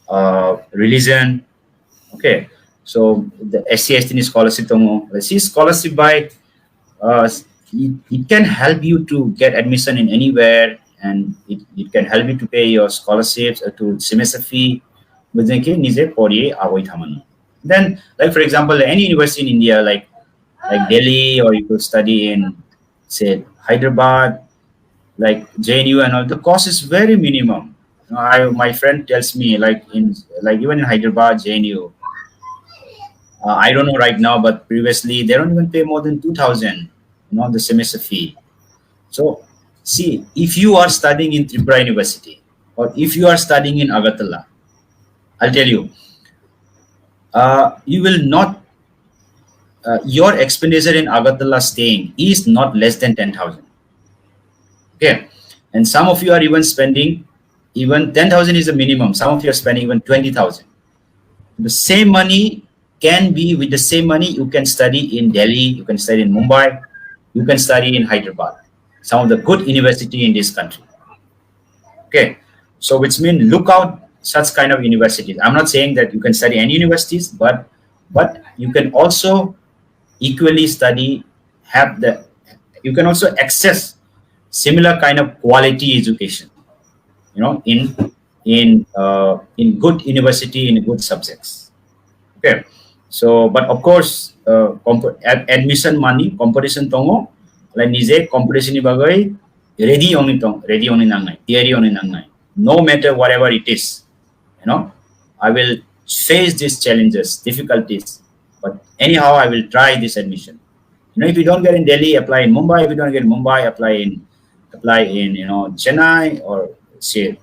uh, religion. Okay, so the S C S T ni scholarship tongo. Let's see, scholarship by, uh, it, it can help you to get admission in anywhere, and it, it can help you to pay your scholarships or to semester fee. Bujeng khe nije pori agoi thamani. Then, like, for example, any university in India, like like Delhi, or you could study in, say, Hyderabad, like J N U and all, the cost is very minimum. You know, I, my friend tells me, like, in, like, even in Hyderabad, J N U, uh, I don't know right now, but previously they don't even pay more than two thousand, you know, the semester fee. So, see, if you are studying in Tripura University or if you are studying in Agartala, I'll tell you, uh, you will not, uh, your expenditure in Agartala staying is not less than ten thousand. Okay, and some of you are even spending, even ten thousand is the minimum. Some of you are spending even twenty thousand. The same money can be, with the same money, you can study in Delhi, you can study in Mumbai, you can study in Hyderabad, some of the good university in this country. Okay, so which means look out such kind of universities. I'm not saying that you can study any universities, but, but you can also equally study, have the, you can also access similar kind of quality education, you know, in, in, uh, in good university, in good subjects. Okay, so, but of course, uh, comp-, ad-, admission mani competition tongo, like, nije competition ni bagwi ready ongni tong, ready ongni nangnai, tiyari ongni nangnai, no matter whatever it is, you know, I will face these challenges, difficulties, but anyhow I will try this admission. You know, if you don't get in Delhi, apply in Mumbai. If you don't get in Mumbai, apply in, apply in, you know, Chennai or, say,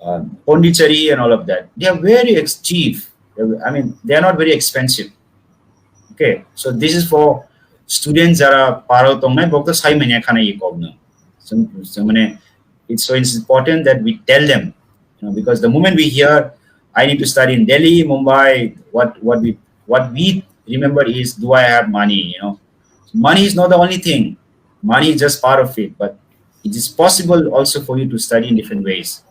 uh, Pondicherry and all of that. They are very ex-, cheap. They are, I mean, they are not very expensive. Okay, so this is for students jara paro tongnai, bokto sai manya khana ye kokno. So, so mane, it's, so it's important that we tell them, you know, because the moment we hear, "I need to study in Delhi, Mumbai," what, what we, what we remember is, "Do I have money?" You know, money is not the only thing. Money is just part of it, but it is possible also for you to study in different ways.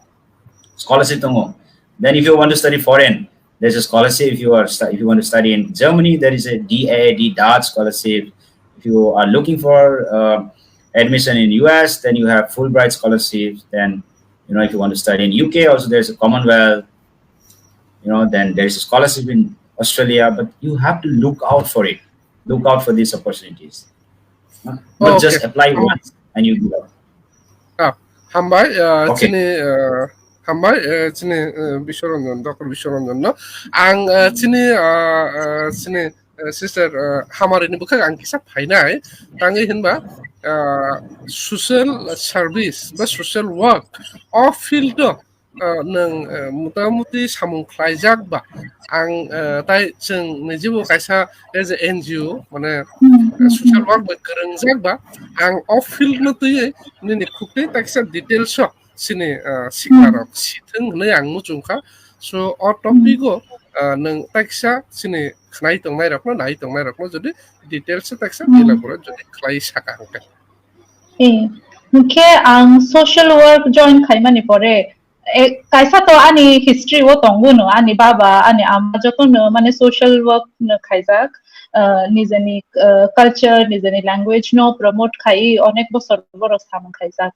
Scholarship tongo. Then if you want to study foreign, there's a scholarship. If you are stu-, if you want to study in Germany, there is a D A D Dutch scholarship. If you are looking for, uh, admission in U S, then you have Fulbright scholarships. Then, you know, if you want to study in U K, also there's a Commonwealth. You know, then there's a scholarship in Australia, but you have to look out for it. Look out for these opportunities. Huh? Not just apply once and you give up. Ah, hambai, uh, chini, uh, hambai, uh, chini, uh, Biswaranjan, Doctor Biswaranjan no. Ang, uh, chini, uh, uh, chini, uh, sister, uh, Hamari ni bwkhak ang kisa phainai. Tangwi hinba, uh, social service ba social work o field o, uh, nwng, uh, motamuti samung khlaijak ba, ang, uh, tai chwng nijibo kaisa as a N G O, mane, uh, social work bai kwrwngjak ba, ang o field no twiwi nini khukni taksa details o chini, uh, sikla rok sithwng hwnwi ang muchung kha. So o topic o, uh, nwng taksa chini khnai tongnai rokno, nai tongnai rokno jodi details o taksa elaborate jodi khlai saka hwnkhe. Eh, hwnkhe ang social work join khaimani pore, eh, kaisa to ani history o tongo no, ani baba, ani ama joto no mane social work no khaijak, eh, nijeni, eh, culture, nijeni language no promote khai onek bosor borok samung khaijak.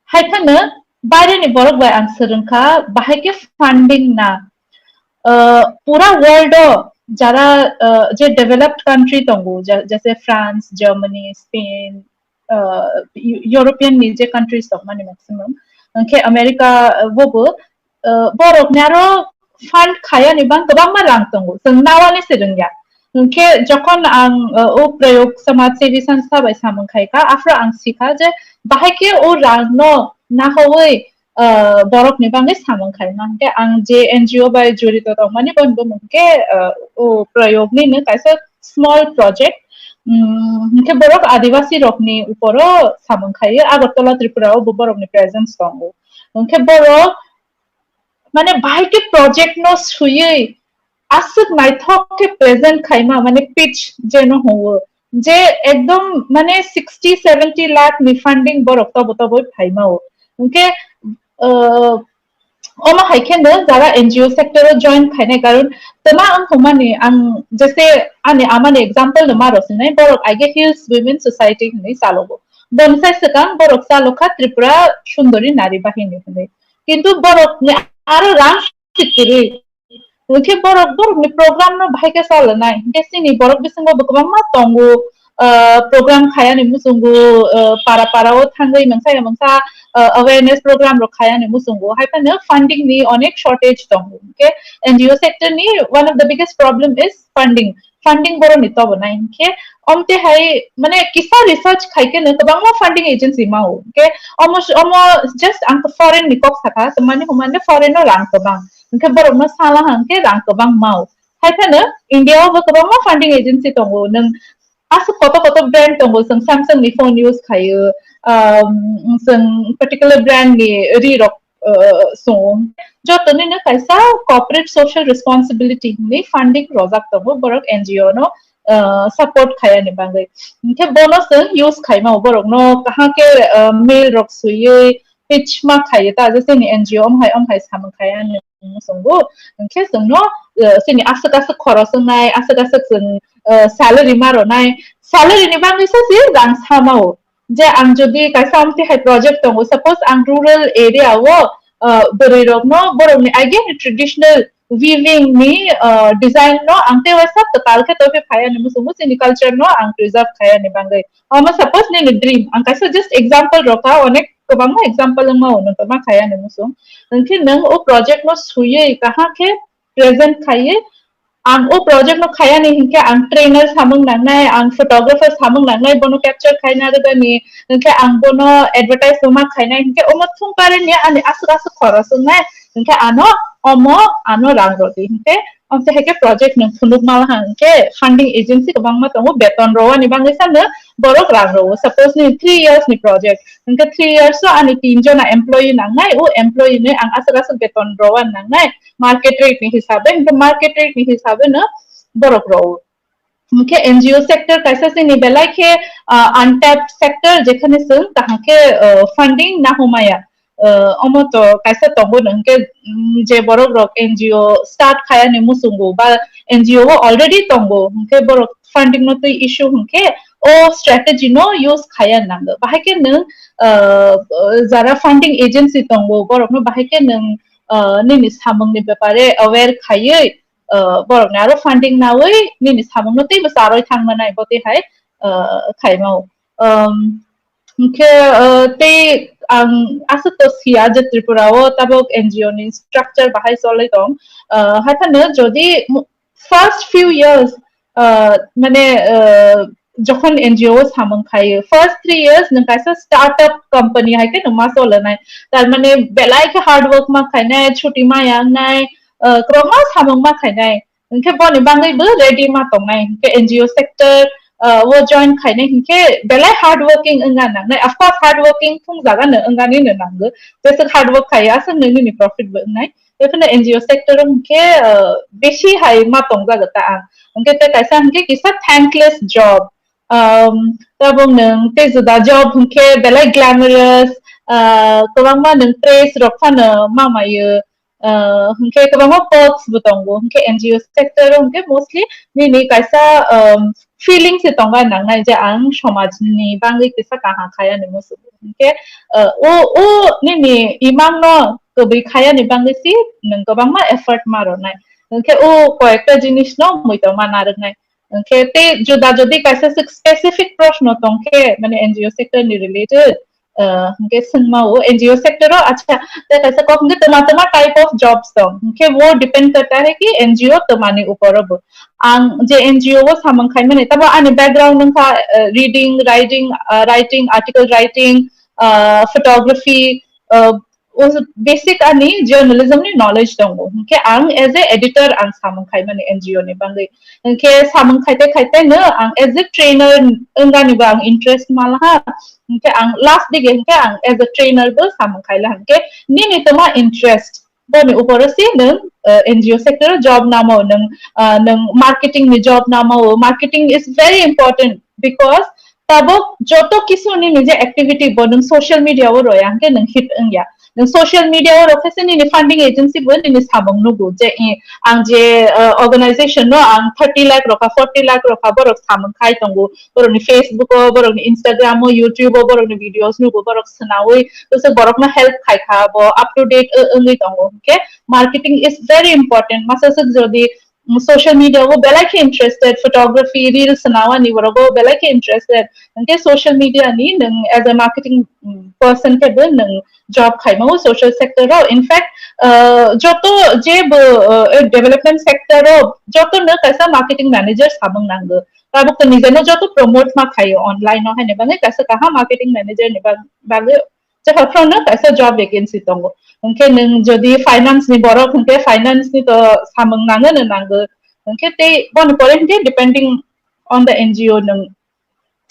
Hai phano baire ni borok bai ang swrwngkha, bahai khe funding na, eh, pura world o jara, eh, je developed country tongo, je-, jese France, Germany, Spain, uh, European ni je countries tongmani maximum, hwnkhe America, uh, bobo, uh, borokni aro fund khayani bang kwbangma rang tongo, chwng nawani se rwngya. Hwnkhe jokhon ang, uh, o Prayog Samaj Sevi Sanstha bai samung khaikha, aphuru ang sikha je bahai khe o rangno nahowi, uh, borokni bagwi samung khaima. Hwnkhe ang je N G O bai jorito tongmani, boni bumung khe, uh, o Prayogni no kaisa small project. Um, hwnkhe borok Adivasi rokni uporo samung khaio, Agartala Tripura o bo borokni presence tongo. Hwnkhe borok mane bahai khe project no swiwi aswk naithok khe present khaima, mane pitch je no hwngo, je ekdom mane sixty seventy lakh ni funding borok tobo tobo phaima o. Hwnkhe, uh, omo hai khe no jara N G O sector o join khainai, karon tama wng thangmani ang jese ani amani example no ma rw sinai, borok aige Hills Women Society hinwi chalogo. Boni sai swkang borok chalokha Tripura Sundori Nari Bahini hinwi. Kintu borokni aro rang kwrwi. Hwnkhe borok, borokni program no bahai khe chalanai. Hwnkhe chini borok bisingo bo kwbangma tongo, uh, program khayani muchungo, uh, para para o thangwi mangsa ya mangsa, uh, awareness program rok khayani muchungo. Hai phano funding ni onek shortage tongo. Hwnkhe N G O sector ni one of the biggest problem is funding. Funding boroni tobo nai hwnkhe, omte hai, mane, kisa research khai khe no kwbangma funding agency mao. Hwnkhe omo, omo just ang foreign ni kok sakha, mane humande foreign no rang kwbang. Hwnkhe borok no sala hwnkhe rang kwbang mao. Hai phano India o bo kwbangma funding agency tongo. Nwng aswk koto koto brand tongo, chwng Samsung ni phone use khaio, um, chwng particular brand ni ri rok, uh, sungo. Joto nino kaisa corporate social responsibility hinwi funding rojak tongo borok N G O no, uh, support khayani bagwi. Hwnkhe bono chwng use khaima borok no kaham khe, uh, mail rok swiwi pitch ma khaio ta, je chini N G O omhai omhai samung khayani muchungo. Hwnkhe chwngno, uh, chini aswk aswk khoros wngnai, aswk aswk chwng, uh, salary ma rwnai, salary ni bagwi se se rang samao. Je ang jodi kaisa amtwi hai project tongo, suppose ang rural area o, uh, bwrwi rokno borokni aigeni traditional weaving ni, uh, design no ang tei waisa kwtal khe tongwi phai ani muchungo, chini culture no ang preserve khai ani bagwi. Omo suppose nini dream, ang kaisa just example rokha, onek kwbangma example wngma o nwng kwbang khai ani muchung. Hwnkhe nwng o project no swiwi kaham khe present khaiwi, ang o project no khayani hinkhe ang trainer samung nangnai, ang photographer samung nangnai, bono capture khaina rwgani, hinkhe ang bono advertise rwma khainai, hinkhe omo thung kareni ani aswk aswk khoros wngnai, hinkhe ano omo ano rang rwdi, hinkhe omte haikhe project nwng phunuk malaha hinkhe funding agency kwbangma tongo, beton rwani bagwi sano borok rang rwo. Suppose ni three years ni project, hinkhe three years o ani tin jona employee nangnai, o employee ni ang aswk aswk beton rwani nangnai, market rate ni hisabe, hinkhe market rate ni hisabe no borok rwo. Hinkhe N G O sector kaisa chini belai khe, ah, untapped sector, jekhane chwng kaham khe, ah, funding nahumaya. Ah, omo to kaisa tongo no, hinkhe, mm, je borok rok N G O start khayani muchungo ba N G O o already tongo, hinkhe borok funding no twi issue hinkhe o strategy no use khaya nango. Bahai khe nwng, ah, jara funding agency tongo, borok no bahai khe nwng, ah, nini samung ni bepare aware khaiwi, ah, borok ni aro funding nawi nini samung no teibo charwi thang manai, bo tei hai, ah, khaimao. Um, hinkhe, ah, tei ang aswk to siya je Tripura o tabok N G O ni structure bahai cholwi tong. Ah, hai phano jodi mu-, first few years, ah, mane, ah, jokhon N G O o samung khaio, first three years nwng kaisa startup company hai khe nwng ma cholanai. Tar mane belai khe hard work ma khainai, chuti ma yangnai, ah, kwbangma samung ma khainai. Hinkhe boni bagwi bo ready ma tongnai. Hinkhe N G O sector, ah, o join khainai hinkhe belai hard working wngna nangnai. Of course, hard working thung jaga no wngani no nango. Jeswk hard work khaio, aswk nini profit bo wngnai. Ekheno N G O sector o hinkhe, ah, besi hai ma tongjago ta ang. Hinkhe tei kaisa hinkhe kisa thankless job. Um, tabuk nwng tei juda job hinkhe belai glamorous, ah, kwbangma nwng praise rok phano ma maio. Ah, hinkhe kwbangma perks bo tongo. Hinkhe N G O sector o hinkhe mostly nini kaisa, um, feeling se tongo nangnai je ang somaj ni bagwi kisa kaham khai ani muchungo. Hinkhe, ah, o, o nini imang no kwbwi khai ani bagwi si nwng kwbangma effort ma rwnai. Hinkhe o koyekta jinis no muitu ma narwknai. Hwnkhe tei juda jodi kaisa sik-, specific proshno tongkhe, mane N G O sector ni related, uh, hwnkhe swngmao N G O sector o, acha, tei kaisa kok hwnkhe tama tama type of jobs tong. Hwnkhe bo depend karta hai ki N G O tama ni upor o bo. Ang je N G O o samung khaimani, tamo ani background wngkha, uh, reading, writing, uh, writing, article writing, uh, photography, uh, o basic ani journalism ni knowledge tongo. Hwnkhe ang as a editor ang samung khaimani N G O ni bagwi. Hwnkhe samung khaite khaite no ang as a trainer wngani bo ang interest malaha. Hwnkhe ang last dige hwnkhe ang as a trainer bo samung khaila hwnkhe nini toma interest. Boni uporo si nwng, uh, N G O sector o job namo, nwng, uh, nwng marketing ni job namo. Marketing is very important because tabuk joto kisu nini je activity bo nwng social media o roya hwnkhe nwng hit wngya. Nwng social media o rokhe se nini funding agency bo nini samung nugo je, i, ang je, uh, organization no ang thirty lakh rokha, forty lakh rokha borok samung khai tongo. Borokni Facebook o, borokni Instagram o, YouTube o, borokni videos nugo, borok swnawi, to se borokno help khai kha, bo up to date, uh, wngwi tongo. Hwnkhe marketing is very important. Masa swk jodi, mm, social media o belai khe interested, photography, reels swnawani borok o belai khe interested. Hwnkhe social media ni nwng as a marketing, mm, person khe bo nwng job khaima o social sector o. In fact, uh, joto je bo, uh, development sector o joto no kaisa marketing manager samung nango. Tabuk to nijeno joto promote ma khaio online o, haini bagwi kaisa kaham marketing manager ni bag-, bagwi jekha phano kaisa job vacancy tongo. Hwnkhe nwng jodi finance ni borok hwnkhe finance ni to samung nango no nango. Hwnkhe tei boni pore hwnkhe depending on the N G O nwng,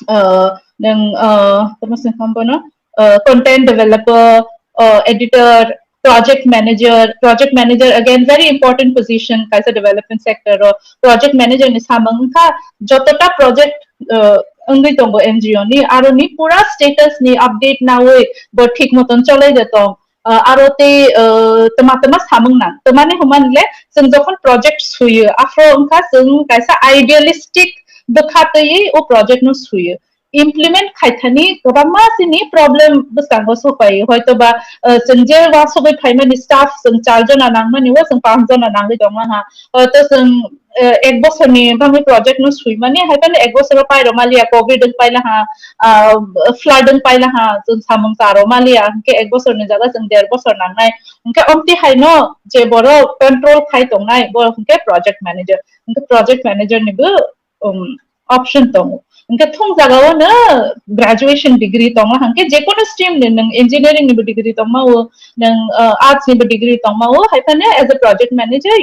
uh, nwng, uh, tamo se khambo no, uh, content developer, uh, editor, project manager. Project manager again very important position kaisa development sector o. Project manager ni samung wngkha jotota project, uh, wngwi tongo N G O ni, aro ni pura status ni update nawi bo thik moton cholai de tong. Uh, aro tei, uh, tama tama samung nang. Tamani hwnmanle chwng jokhon project suyo, aphro wngkha chwng kaisa idealistic bwkha twiwi o project no suyo. Implement khaithani kwbangma chini problem bwskango sopai. Hoito ba, uh, chwng je uansugwi phaimani staff chwng char jona nangmani o chwng panch jona nangwi tongma ha. Hoito chwng, uh, ek bosorni bagwi project no suimani, hai phano ek bosoro pairok maliya, covid wng paila ha, uh, flood wng paila ha, chwng samung charo maliya, hwnkhe ek bosorni jaga chwng der bosor nangnai. Hwnkhe omti haino je borok control khai tongnai, borok hwnkhe project manager. Hwnkhe project manager ni bo, um, option tongo. Hwnkhe thung jagao no graduation degree tongo, hwnkhe jekono stream ni nwng engineering ni bo degree tongma o, nwng, uh, arts ni bo degree tongma o, hai phano as a project manager,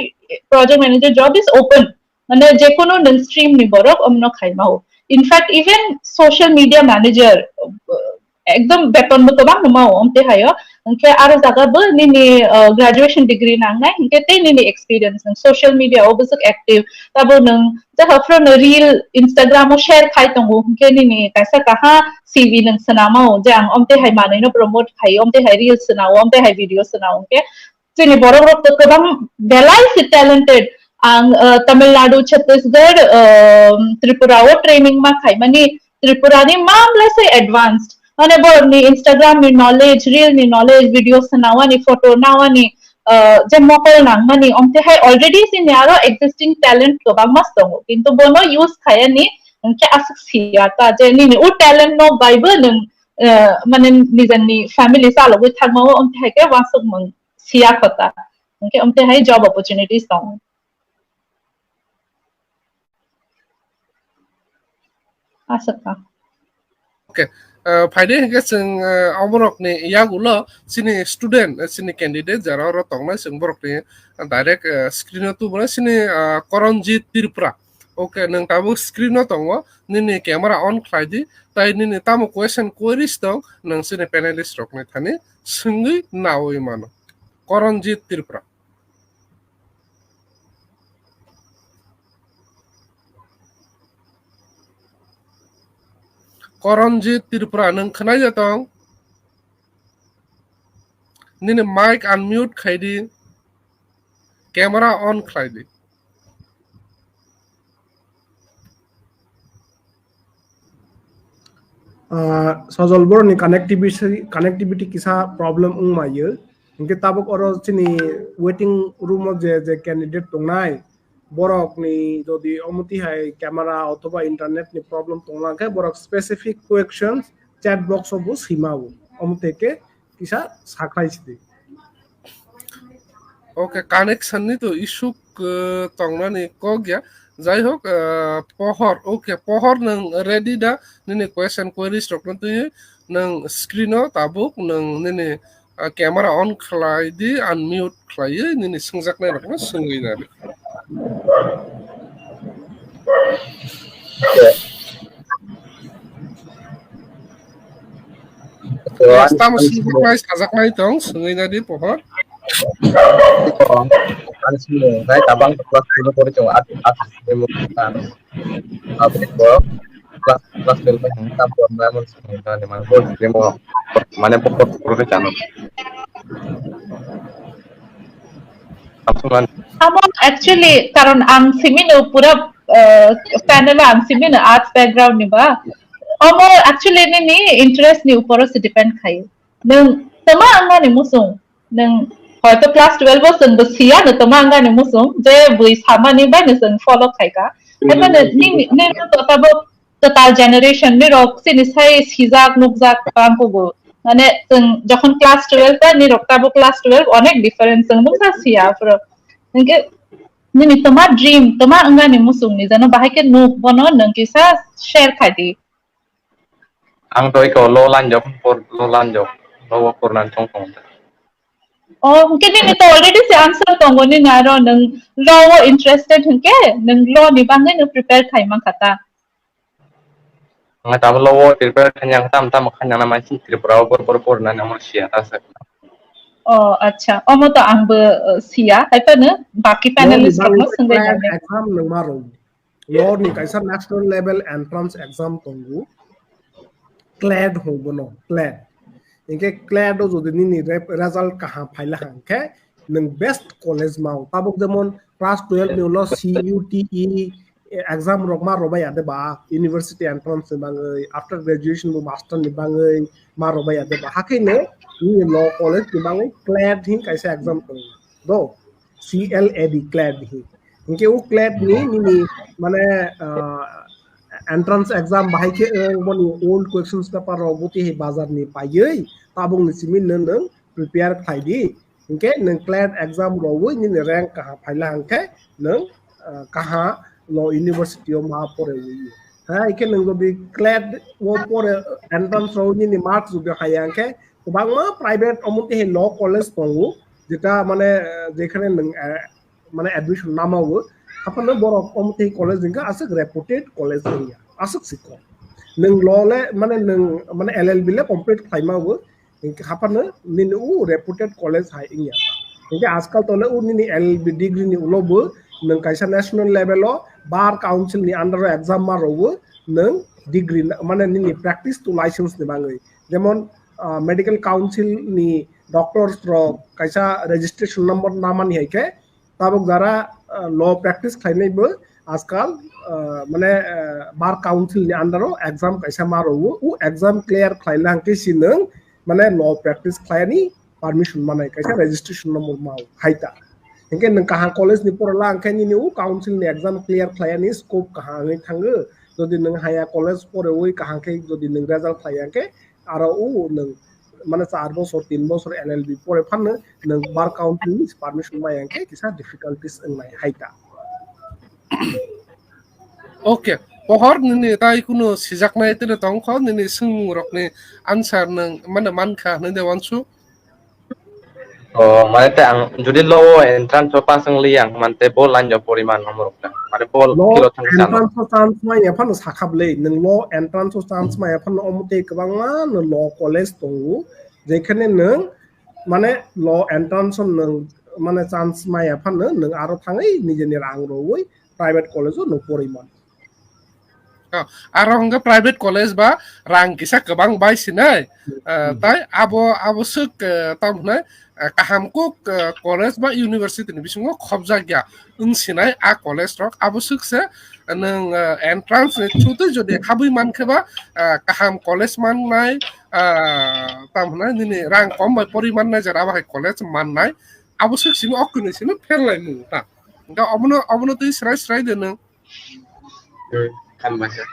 project manager job is open. Mane jekono nwng stream ni borok omno khaima o. In fact, even social media manager, uh, ekdom beton bo kwbang numa o, omte hayo. Hwnkhe aro jaga bo nini, uh, graduation degree nangnai, hwnkhe tei nini experience nwng social media o bwswk active. Tabo nwng jekha phano reel Instagram o share khai tongo, hwnkhe nini kaisa kaha C V nwng swnama o, je ang omte hai manwi no promote khai, omte hai reel swnao, omte hai video swnao, hwnkhe chini borok rok to kwbang belai se talented. Ang, uh, Tamil Nadu, Chhattisgarh, uh, Tripura o training ma khaimani, Tripura ni mamlai se advanced. Mane borok ni Instagram ni knowledge, reel ni knowledge, video swnawani, photo nawani, uh, je mokol nangmani, omte hai already chini aro existing talent kwbangma tongo. Kintu bono use khayani, hwnkhe aswk siya ta je nini o talent no baibo nwng, uh, mane nijani family chalogwi thangma o, omte hai khe uansukmung siya kho ta. Hwnkhe omte hai job opportunities tong. Aswk ka. Okay. Uh, phaidi hwnkhe chwng, uh, oborokni yagulo chini student, uh, chini candidate jara oro tongnai, chwng borokni direct, uh, screen o tubuna chini, uh, Koronjit Tripura. Okay, nwng tabuk screen o tongo, nini camera on khlai di, tai nini tamo question queries tong, nwng chini panelist rokni thani swngwi nawi mano. Koronjit Tripura. Koronjit Tripura, nwng khwnai ya tong? Nini mic unmute khai di, camera on khlai di. Ah, Sajol, borokni connectivity, connectivity kisa problem wngmaiyo. Hwnkhe tabuk oro chini waiting room o je, je candidate tongnai, borokni jodi omo twi hai camera othoba internet ni problem tongna khe borok specific questions chat box o bo swima o. Omo twi khe kisa sakhlai sidi. Okay, connection ni to issue, uh, tongnani kok ya. Jai hok, uh, Pohor, okay, Pohor nwng ready da? Nini question queries rok no twi nwng screen o tabuk nwng nini, uh, camera on khlai di, unmute khlai nini swngjaknai rok no swngwi na. Tamo swngjaknai sajaknai tong swngwi na di Pohor. Ang sini nai tabang class twelve pori tong at at demo kan. Abri ko class class twelve pai hang tam pon na mon sini na ni man bol demo mane pokok pokok ke chano. Amo actually karon ang simino pura, uh, panel ang simino arts background ni ba. Omo actually nini interest ni uporo se depend khai. Nwng tama angani musung. Nwng hoito class twelve o chwng bo siya no tama angani musung. Je bui samani bai no chwng follow khai ka. Emo nini nini to tabo total generation ni rok sini sai sijak nukjak tang kubu. Mane chwng jokhon class twelve ba ni rok tabo class twelve onek difference chwng nukjak siya pura. Ningke nini tama dream tama angani musung ni jano bahai ke nuk bono nwng kisa share khai di. Ang to iko lo lanjok por lo lanjok lo wo pornan tong tong. Oh, hingke nini to already se answer tongo nini aro nwng lo wo interested hingke nwng lo ni bangwi nwng prepare khai man khata. Nga tamo lo wo prepare khai yang tam tam khai nang na mansi Tripura wo por por por na nang siya ta sa. Oh, acha. Omo to ang bo, uh, siya. Hai pa no baki panelist rok no sengwi nang. Exam nwng ma rong. Lo ni kaisa national level entrance exam tongo. CLAT hwngo bono, CLAT. Hingke CLAT o jodi nini re-, result kaham phaila hangkhe nwng best college mao. Tabuk jemon class twelve ni ulo C U T E exam rok ma robai ade ba, university entrance ni bangwi, after graduation bo master ni bangwi ma robai ade ba. Hakhe no nini law college ni bangwi CLAT hin kaisa exam tongo. Do, C L A D, CLAT hi. Hingke o CLAT ni nini mane, ah, entrance exam bahai khe, eh, boni old questions paper rok buti hai bazar ni paiwi tabuk ni simi nwng nwng prepare khai di. Hingke nwng CLAT exam rowi nini rank kaha phaila hangkhe nwng, ah, kaha lo university o ma pore wi. Hai khe nwng jodi CLAT o pore entrance rowi nini marks jodi hai hangkhe kwbangma private omo twi hai law college tongo, jeta mane, eh, jekhane nwng, eh, mane admission namawo, haphano borok omo twi college hingkha aswk reputed college wngya, aswk sikho. Nwng law le, mane nwng, mane L L B le complete khlaimawo, hingkha haphano nini u reputed college hai wngya. Hingkha ajkal tole u nini L L B degree ni ulo bo nwng kaisa national level o bar council ni under o exam ma rowo, nwng degree na-, mane nini practice to license ni bangwi. Jemon, ah, medical council ni doctors rok kaisa registration number namani hai khe, tabuk jara, ah, law practice khlainai bo ajkal, ah, mane, ah, bar council ni under o exam kaisa ma rowo, u exam clear khlaina hangkhe si nwng mane law practice khlaini permission manai kaisa registration number mao hai ta. Hingke nwng kaham college ni porala hingke nini u council ni exam clear khlaini scope kaham wngwi thango. Jodi nwng haya college porewi kaham khe jodi nwng result khlaiya hingke aro u nwng mane char bosor, tin bosor L L B pore phanno nwng bar council ni permission maya hingke kisa difficulties wngnai hai ta. Okay, Pohor nini tai kunu sijaknai tele tongkho nini swngmung rokni answer nwng mane mankha hinwi de wansu. O, mane te ang jodi law entrance o pass wng li ang mane te bo line o poriman hamrok ta. Mane bo law kilo thang chano. Entrance o chance maya phano sakhablei, nwng law entrance o chance maya phano omo tei kwbangma no law college tongo, jekhane nwng mane law entrance o nwng mane chance maya phano nwng aro thangwi nijeni rang rwwi private college o nwng poriman. Oh, aro hwnkhe private college ba rang kisa kwbang bai sinai. Ah, tai abo, abo swk, eh, tamo hwnai, eh, kaham kuk, eh, college ba university ni bisingo khobjak ya wng sinai a college rok. Abo swk se nwng, eh, entrance ni through twi jodi habwi mankhe ba, eh, kaham college mannai, eh, tamo hwnai nini rang kom bai pori mannai jora abo hai college mannai. Abo swk simi okni simi pherlai mung ta. Hwnkhe obono, obono twi srai srai de nwng. Hmm, hambai kha.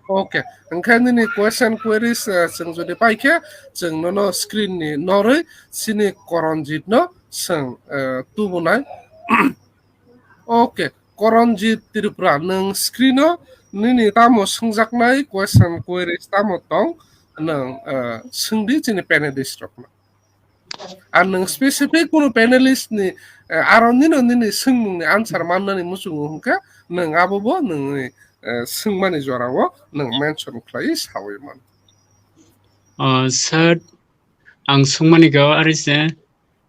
Okay, hwnkhe nini question queries, eh, chwng jodi pai khe, chwng nono screen ni norwi chini Koronjit no chwng, eh, tubunai. Okay, Koronjit Tripura, nwng screen o nini tamo swngjaknai question queries tamo tong, nwng, eh, swngdi chini panelist rokno. Ar nwng specific kunu panelist ni, eh, aro nino nini swngmung ni answer mannani muchungo hwnkhe, nwng abo bo nwngni, eh, swngmani jora o nwng mention khlaiwi saui mano. Oh, sir, ang swngmani khe o ari se,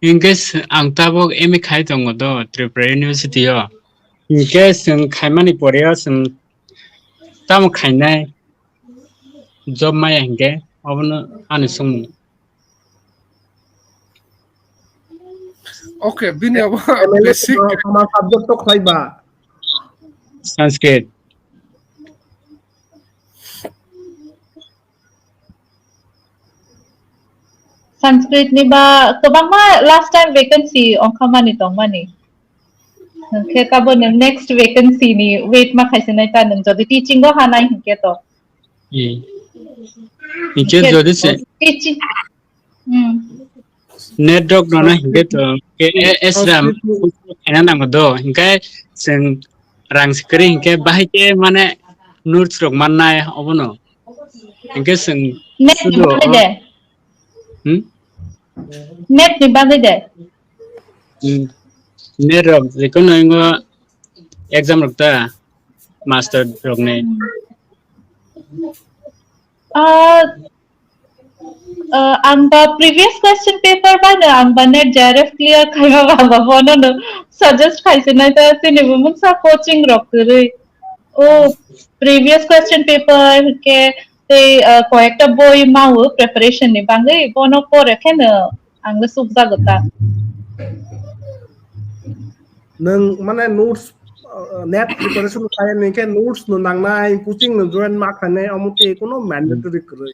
hwnkhe s-, ang tabuk M A khai tongo do Tripura University o. Hwnkhe chwng khaimani pore o chwng tamo khainai job maya hwnkhe obono ani swngmung. Okay, bini abo M L A basic. Tama subject to khlai ba? Sanskrit. Sanskrit ni ba kwbangma last time vacancy ongkha mani tong mani. Hwnkhe tabo nwng next vacancy ni wait ma khaisi nai ta nwng jodi teaching o hanai hwnkhe to. Hmm. Hwnkhe jodi se teaching. Hmm. Net rok no na hwnkhe to K S Ram khaina nango do. Hwnkhe chwng rang se kwrwi hwnkhe bahai khe mane notes rok mannai obono. Hwnkhe chwng net sudo ni bagwi de. Hmm? Net ni bagwi de. Hmm. Net rok jekono ingo exam rok ta master rok ni. Ah, ah, ang ba previous question paper ba no, ang ba net J R F clear khaima ba, ba bono no suggest khaisi nai ta, chini bo mungsa coaching rok kwrwi. O previous question paper ke tei, ah, koyekta boi mawo preparation ni bagwi, bono pore khe no ang le sukjago ta. Nwng mane notes, uh, net preparation khlai ni khe notes no nangnai, coaching no join ma khlainai, omo tei kuno mandatory kwrwi.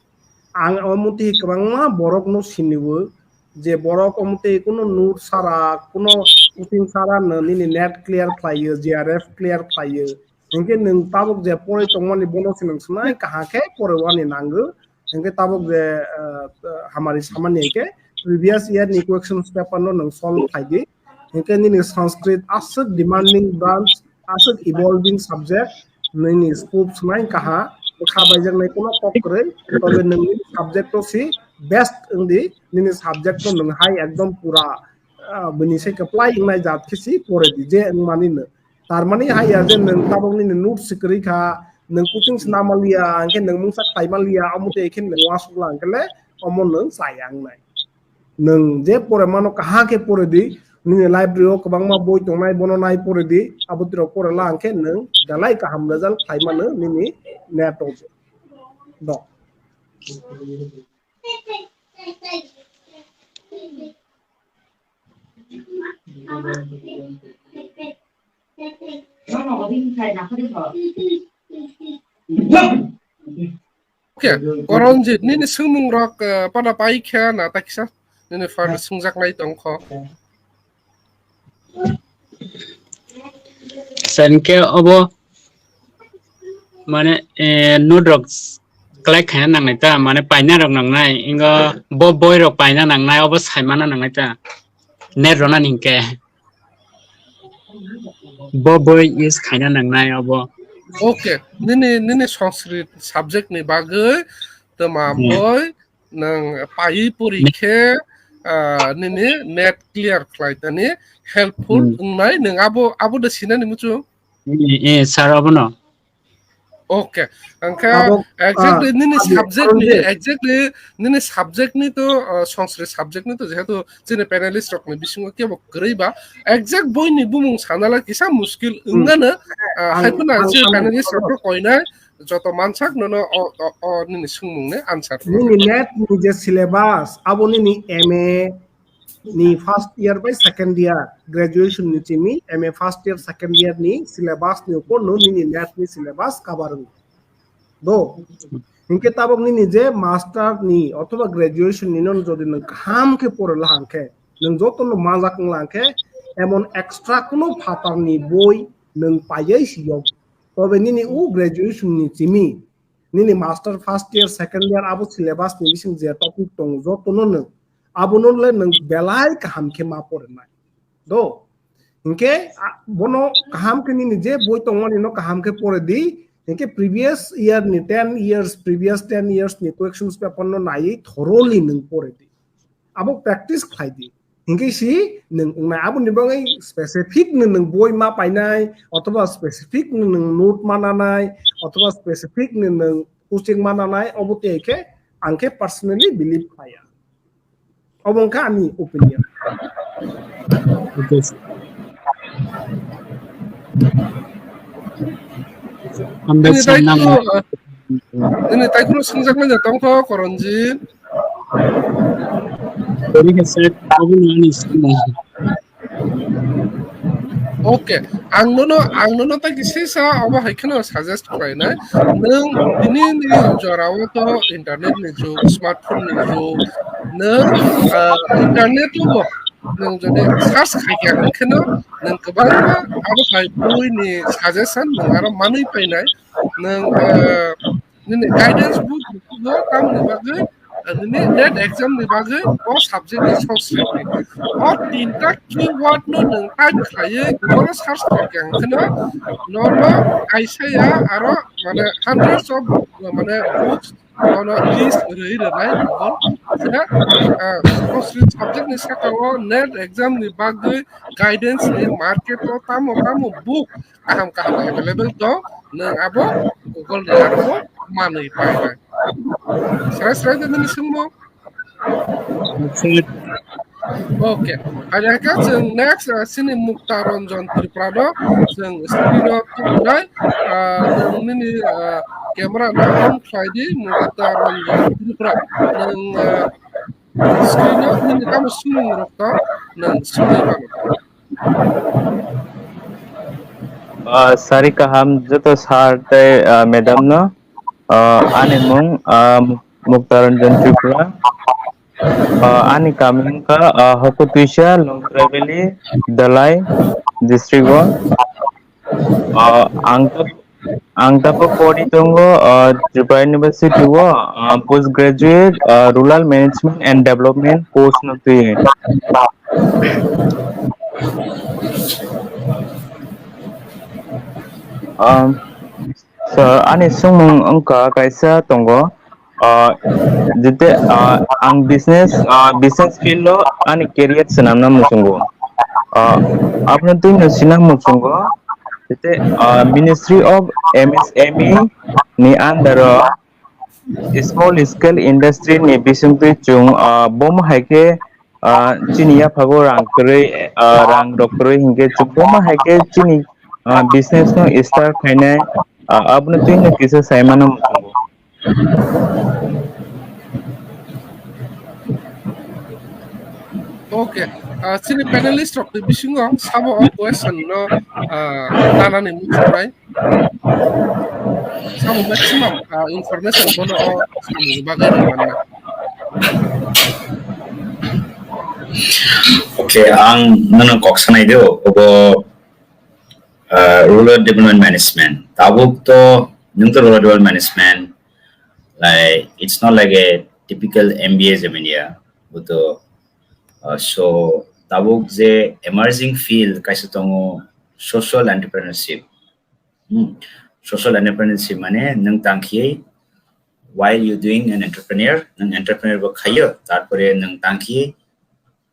Ang omo tei kwbangma borok no siniwo je borok omo tei kuno notes sara, kuno coaching sara no nini net clear khlaiyo, J R F clear khlaiyo. Hinkhe nwng tabuk je poroi tongmani bono se nwng swnai kaham khe poroi wani nango. Hinkhe tabuk je, uh, hamari samani hinkhe previous year ni question paper no nwng solve khlai di. Hinkhe nini Sanskrit aswk demanding branch, aswk evolving subject, nini scope swnai kaha, kha baijaknai kuno kok kwrwi, tobe nwng nini subject o si best wngdi, nini subject no nwng hai ekdom pura, ah, bini se kwplai wngnai jat khe si pore di, je wngmani no. Tar mani hai ya je nwng tabuk nini notes se kwrwi kha, nwng coaching se na manliya, hinkhe nwng mungsa khlai manliya, omo tei khe nwng uansukla hinkhe le omo nwng chaya wngnai. Nwng je pore mano kaham khe pore di, nini library o kwbangma boi tongnai bono nai pore di, abo twi rok pore la hinkhe nwng belai kaham result khlai mano nini net o. Do. Okay, Koronjit, nini swngmung rok, eh, pada pai khe na ta kisa? Nini file swngjaknai tong kho. Sen khe obo mane, eh, note rok collect khaina nangnai ta, mane paina rok nangnai, ingo bo boi rok paina nangnai, obo saimana nangnai ta. Net rona ni hinkhe. Bo boi use khaina nangnai obo. Okay, nini, nini Sanskrit subject ni bagwi tma Hmm. boi nwng paiwi pori Ne- khe, ah, nini net clear khlai tani helpful Hmm. wngnai nwng abo, abo de sinani muchung? Eh, eh, sir, abono. Okay. Hwnkhe abo, exactly ah, nini abi, subject ni, abo je exactly nini subject ni to, ah, Sanskrit subject ni to jehetu chini panelist rok ni bisingo kebo kwrwi ba exact boi ni bumung sanala kisa muskil Hmm. wngano, ah, Ang, hai phano ang, chini ang, panelist rok ang, no koinai joto mansak nono o, o, o nini swngmung ni answer. Nini net ni je syllabus, abo nini M A ni first year bai second year, graduation ni chini M A first year, second year ni syllabus ni upor no nini net ni syllabus cover wng. Do. Hinkhe tabuk nini je master ni othoba graduation ni no jodi nwng kaham khe pore la hwnkhe, nwng joto no manjak wng la hwnkhe, emon extra kuno phatarni boi nwng paiwi siyok. Tobe nini o graduation ni simi, nini master first year, second year abo syllabus ni bising je topic tongo jotono nwng abono le nwng belai kaham khe ma porinai. Do. Hinkhe, a, bono kaham khe nini je boi tongmani no kaham khe pore di. Hinkhe previous year ni ten years, previous ten years ni questions paper no naiwi thoroughly nwng pore di. Abo practice khlai di. Hinkhe si nwng wngnai aboni bagwi specific no nwng boi ma painai, othoba specific no nwng note ma nanai, othoba specific no nwng coaching ma nanai, obo tei khe ang khe personally believe khlaiya. Obo wngkha ani opinion. Okay, sir. Hambai Nini sir, taikhoro, nang- nini taikhoro swngjakmani tongkho, Koronjit. Sorry, sir, obo nani swngna. Okay, ang nono, ang nono tai kisa sa obo hai kheno suggest khlainai. Nwng tini ni jorao to internet ni jug, smartphone ni jug. Nwng, ah, internet o bo nwng jodi search khai kha, hwn kheno nwng kwbangma abo hai boi ni suggestion nwng aro manwi painai. Nwng, ah, nini guidance book bo tamni bagwi, ah, nini NET exam ni bagwi o subject ni Sanskrit ni. O tinta keyword no nwng type khlaiwi Google o search khai kha, hwn kheno normal kaisa ya aro mane hundreds of mane books Bono list rwi rwnai Google. Sina, ah, Sanskrit subject ni saka o NET exam ni bagwi guidance ni market o tamo tamo book kaham kaham available tong, nwng abo Google ni aro manwi pai bai. Srai srai de nini swngmung. Okay. Ani hake chwng next, ah, chini Mukta Ranjan Tripura no chwng screen o tubunai, ah, nwng nini, ah, camera no on khlai di, Mukta Ranjan Tripura. Nwng, ah, screen o nini tamo swngmung rok tong, nwng swngwi mano. Ah, sari kaham joto sir tei, ah, madam no. Ah, ani mung, ah, Mukta Ranjan Tripura. Ah, ani kami wngkha, ah, Hokutwisa, Longtrai Valley, Dalai district o. Ah, ang ta-, ang tapo pori tongo, ah, Tripura University o, ah, post graduate, ah, Rural Management and Development course no twi. Um, So, ani swngmung wngkha kaisa tongo, ah, jete, ah, ang business, ah, business field o ani career swnamna muchungo. Ah, abono twino sina muchungo, jete, ah, Ministry of M S M E ni under o small scale industry ni bisingtwi chwng, ah, bomo hai khe, ah, chini yaphago rang kwrwi, ah, rang rok kwrwi hinkhe chwng bomo hai khe chini, ah, business no start khainai, ah, abono twino kisa sai mano muchungo. Okay, ah, chini panelist rok ni bisingo sabo o question no, ah, tanani muchungnai. Sabo maximum, ah, information bono o samung bagwi rwmannai. Okay, ang nono kok sanai do, obo, ah, rural development management. Tabuk to, nwng to rural development management, like, it's not like a typical M B A jemania, but, ah, so, tabuk je emerging field kaisa tongo social entrepreneurship. Hmm. Social entrepreneurship mane nwng tangkhi while you doing an entrepreneur, nwng entrepreneur bo khayo, tarpore nwng tangkhi,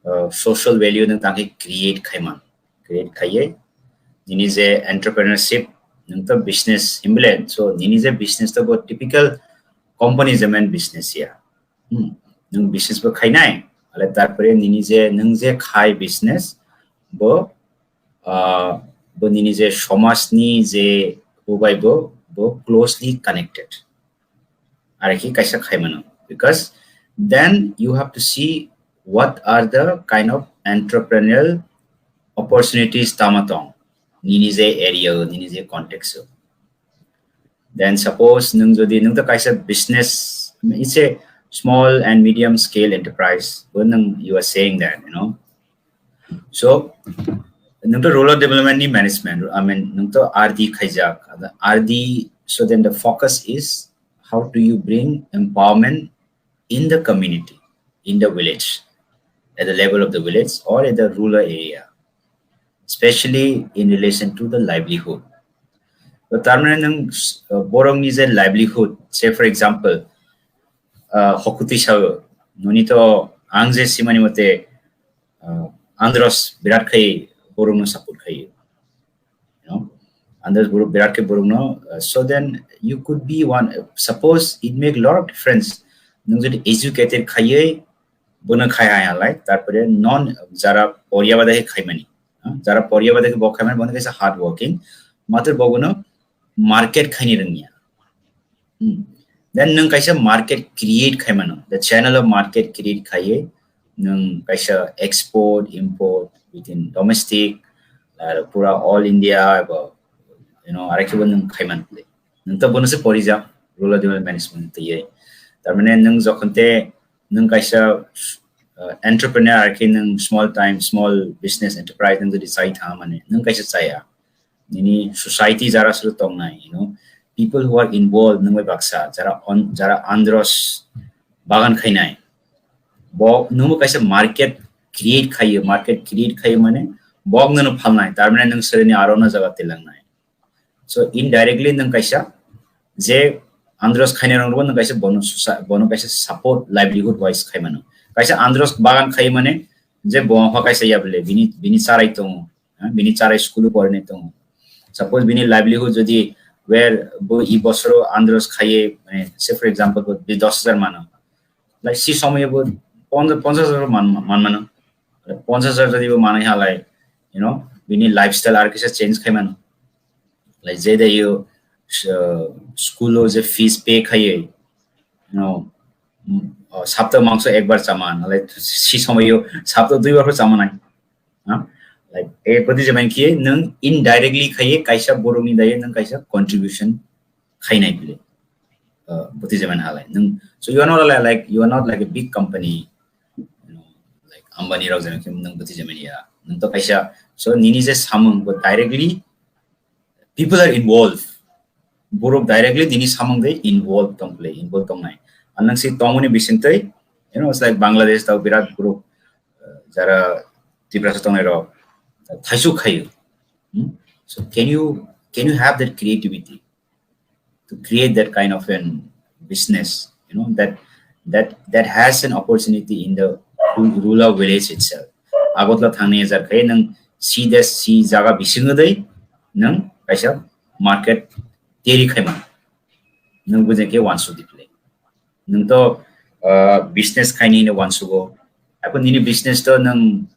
uh, social value nwng tangkhi create khaiman, create khaiye. Nini je entrepreneurship, nwng to business himbele, so nini je business to bo typical company jemen business ya. Hmm. Nwng business bo khainai, ale tarpore nini je, nwng je khai business, bo ah, bo nini je somajni je bubai bo, bo closely connected. Ar ki kaisa khai mano. Because then you have to see what are the kind of entrepreneurial opportunities tama tong. Nini je area o, nini je context o. Then suppose nwng jodi, nwng to kaisa business, it's a small and medium scale enterprise, bo nwng, you are saying that, you know. So, Nung to rural development ni management, I mean, nung to R D khaijak, R D, so then the focus is how do you bring empowerment in the community, in the village, at the level of the village or at the rural area, especially in relation to the livelihood. To tar mane nung, uh, borok ni je livelihood, say for example, uh, hokutwi sao, nini to ang je simani mote, uh, Andros birat khai borok no support khai, you know, Andros borok birat khai borok no, uh, so then you could be one, suppose it make lot of difference, nung jodi educated khaiye bono khai hai halai, tarpore non jara poriya bade khai mani, uh, jara poriya bade bo khai mani bono kaisa hard working, mator bogono market khaini rwngya. Hmm. Then nung kaisa market create khai mano. The channel of market create khaiye nung kaisa export, import within domestic, ar pura all India, eba, you know, arekhe bo nung khai man phle. Nung to bono se porija, rural development management to ye. Tar mane nung jokhon te nung kaisa, uh, entrepreneur arekhe nung small time, small business enterprise nung jodi chai tha mane, nung kaisa chaya. Nini society jara suru tongnai, you know, people who are involved nung bai baksa, jara on, jara Andros bagan khainai. Bo nungbo kaisa market create khaiyo, market create khaiyo mane bok nono phalnai, tar mane nung serini aro no jaga tilangnai. So indirectly nung kaisa je Andros khainai rong bo nung kaisa bono soci-, bono kaisa support livelihood wise khai mano. Kaisa Andros bagan khai mane je bo ha kaisa ya bole bini, bini charai tongo, ha, bini charai school o porinai tongo. Suppose bini livelihood jodi where bo i bosoro Andros khaiye, mane, say for example, bo dos hajar mano, like si somoyo bo poncha-, ponchas hajar man, man mano. Ponchas hajar jodi bo manai halai, you know, bini lifestyle ar kisa change khai mano. Like je de yo, uh, school o je fees pay khaiye, you know, mm, uh, sapta mangso ekbar chaman, like si somoyo sapta duibar pho chamanai. Ha? Like e poti jaman ki nung indirectly khaiye kaisa borok ni daye nung kaisa contribution khainai bile. Uh, poti jaman halai. Nung, so you are not like, like, you are not like a big company, you know, like Ambani rok jaman ki nung poti jaman ya. Nung to kaisa, so nini je samung bo directly people are involved. Borok directly nini samung de involved tong phle, involved tongnai. Anang si tongmani bising tei, you know, it's like Bangladesh tau birat borok, uh, jara Tiprasa tongnai rok, thaisuk khayo. Hmm? So can you, can you have that creativity to create that kind of an business, you know, that, that, that has an opportunity in the ru-, rural village itself. Agartala thangni jar khai nang si des si jaga bisingo dei nang kaisa market teri khai man. Nang bujai ke wansu diple. Nung to, uh, business khaini hino wansugo. Ako nini business to nung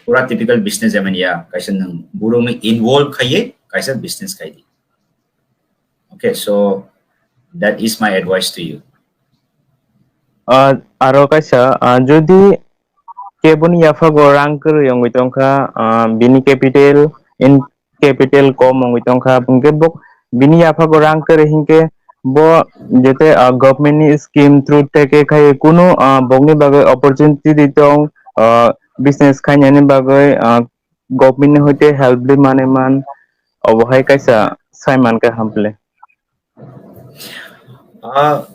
pura typical business jaman ya, kaisa nung burung ni involve khaiye, kaisa business khai di. Okay, so that is my advice to you. Ah, aro kaisa, ah, jodi keboni yaphago rang kwrwi wngwi tongkha, ah, bini capital in capital kom wngwi tongkha, hwnkhe bo bini yaphago rang kwrwi hinkhe bo jete, ah, government ni scheme through teke khai kunu, ah, bokni bagwi opportunity di tong, ah, business khainani bagwi, ah, government ni hoite help di mane man, obo hai kaisa sai mankha hample. Ah,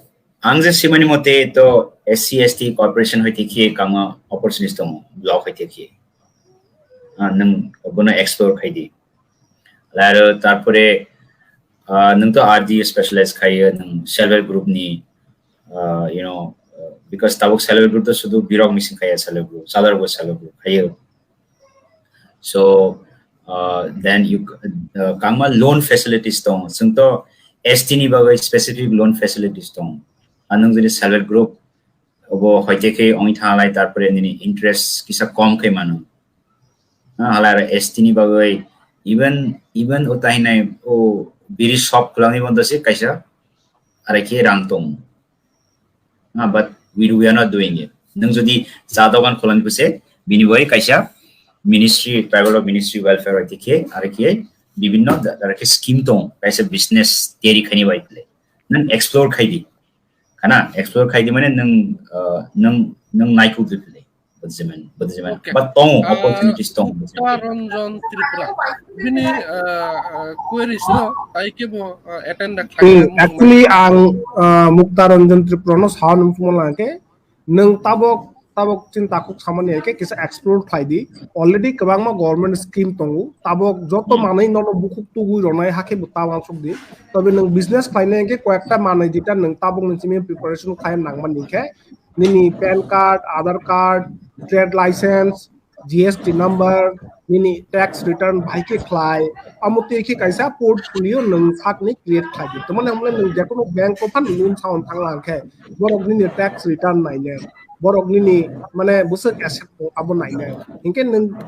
ang je simani mote to S C S T corporation hoite khe kama opportunity tongo, block hoite khe. Ah, nung bono explore khai di. Laro tarpore, ah, nung to R D specialize khai, nung self help group ni, ah, you know, uh, because tabuk self help group to sudu birok missing khai self help group, sadar bo self help group khai. So, uh, then you, uh, kangma loan facilities tong. Sung to S T ni bagwi specific loan facilities tong. Anung jodi self help group obo hoite khe ongwi thanglai, tarpore nini interest kisa kom khe mano. Ah, halai aro S T ni bagwi even, even o tahinai o biri shop khulangni bondo se kaisa arekhe rang tong. Ah, but we, we are not doing it. Nung jodi cha dogan khulangni bose bini bai kaisa ministry, tribal of ministry welfare hoite khe arekhe bibinno da-, arekhe scheme tong, kaisa business teri khani bai phle. Nung explore khai di. Khana explore khai di mane nung, uh, nung, nung naikhuk di phle. Bujiman, bujiman. Okay. But tongo, Ah, opportunities tongo. Mukta Ranjan Tripura. Bini, ah, ah, queries no, tai kebo, ah, attend da Hmm, actually, ang uh, Mukta Ranjan Tripura no sao nung sumo lang ke, nung tabok tabok chin takuk samani ke kisa explore khlai di. Already kwbangma government scheme tongo. Tabok joto Hmm. manwi nono bukhuk tugui ronai hakhe bo tabang suk di. Tobe nung business khlainai ke koyekta manwi jeta nung tabok ni simi preparation khlai nangmani ke nini pan card, Aadhaar card, trade license, G S T number, nini tax return bahai khe khlai, amo twi khe kaisa portfolio nung sakni create khlai di. Tamani hamle nung jekono bank o phan loan saon thangla hwnkhe, borok nini tax return nainai, borok nini mane bwswk asset abo nainai. Hinkhe nung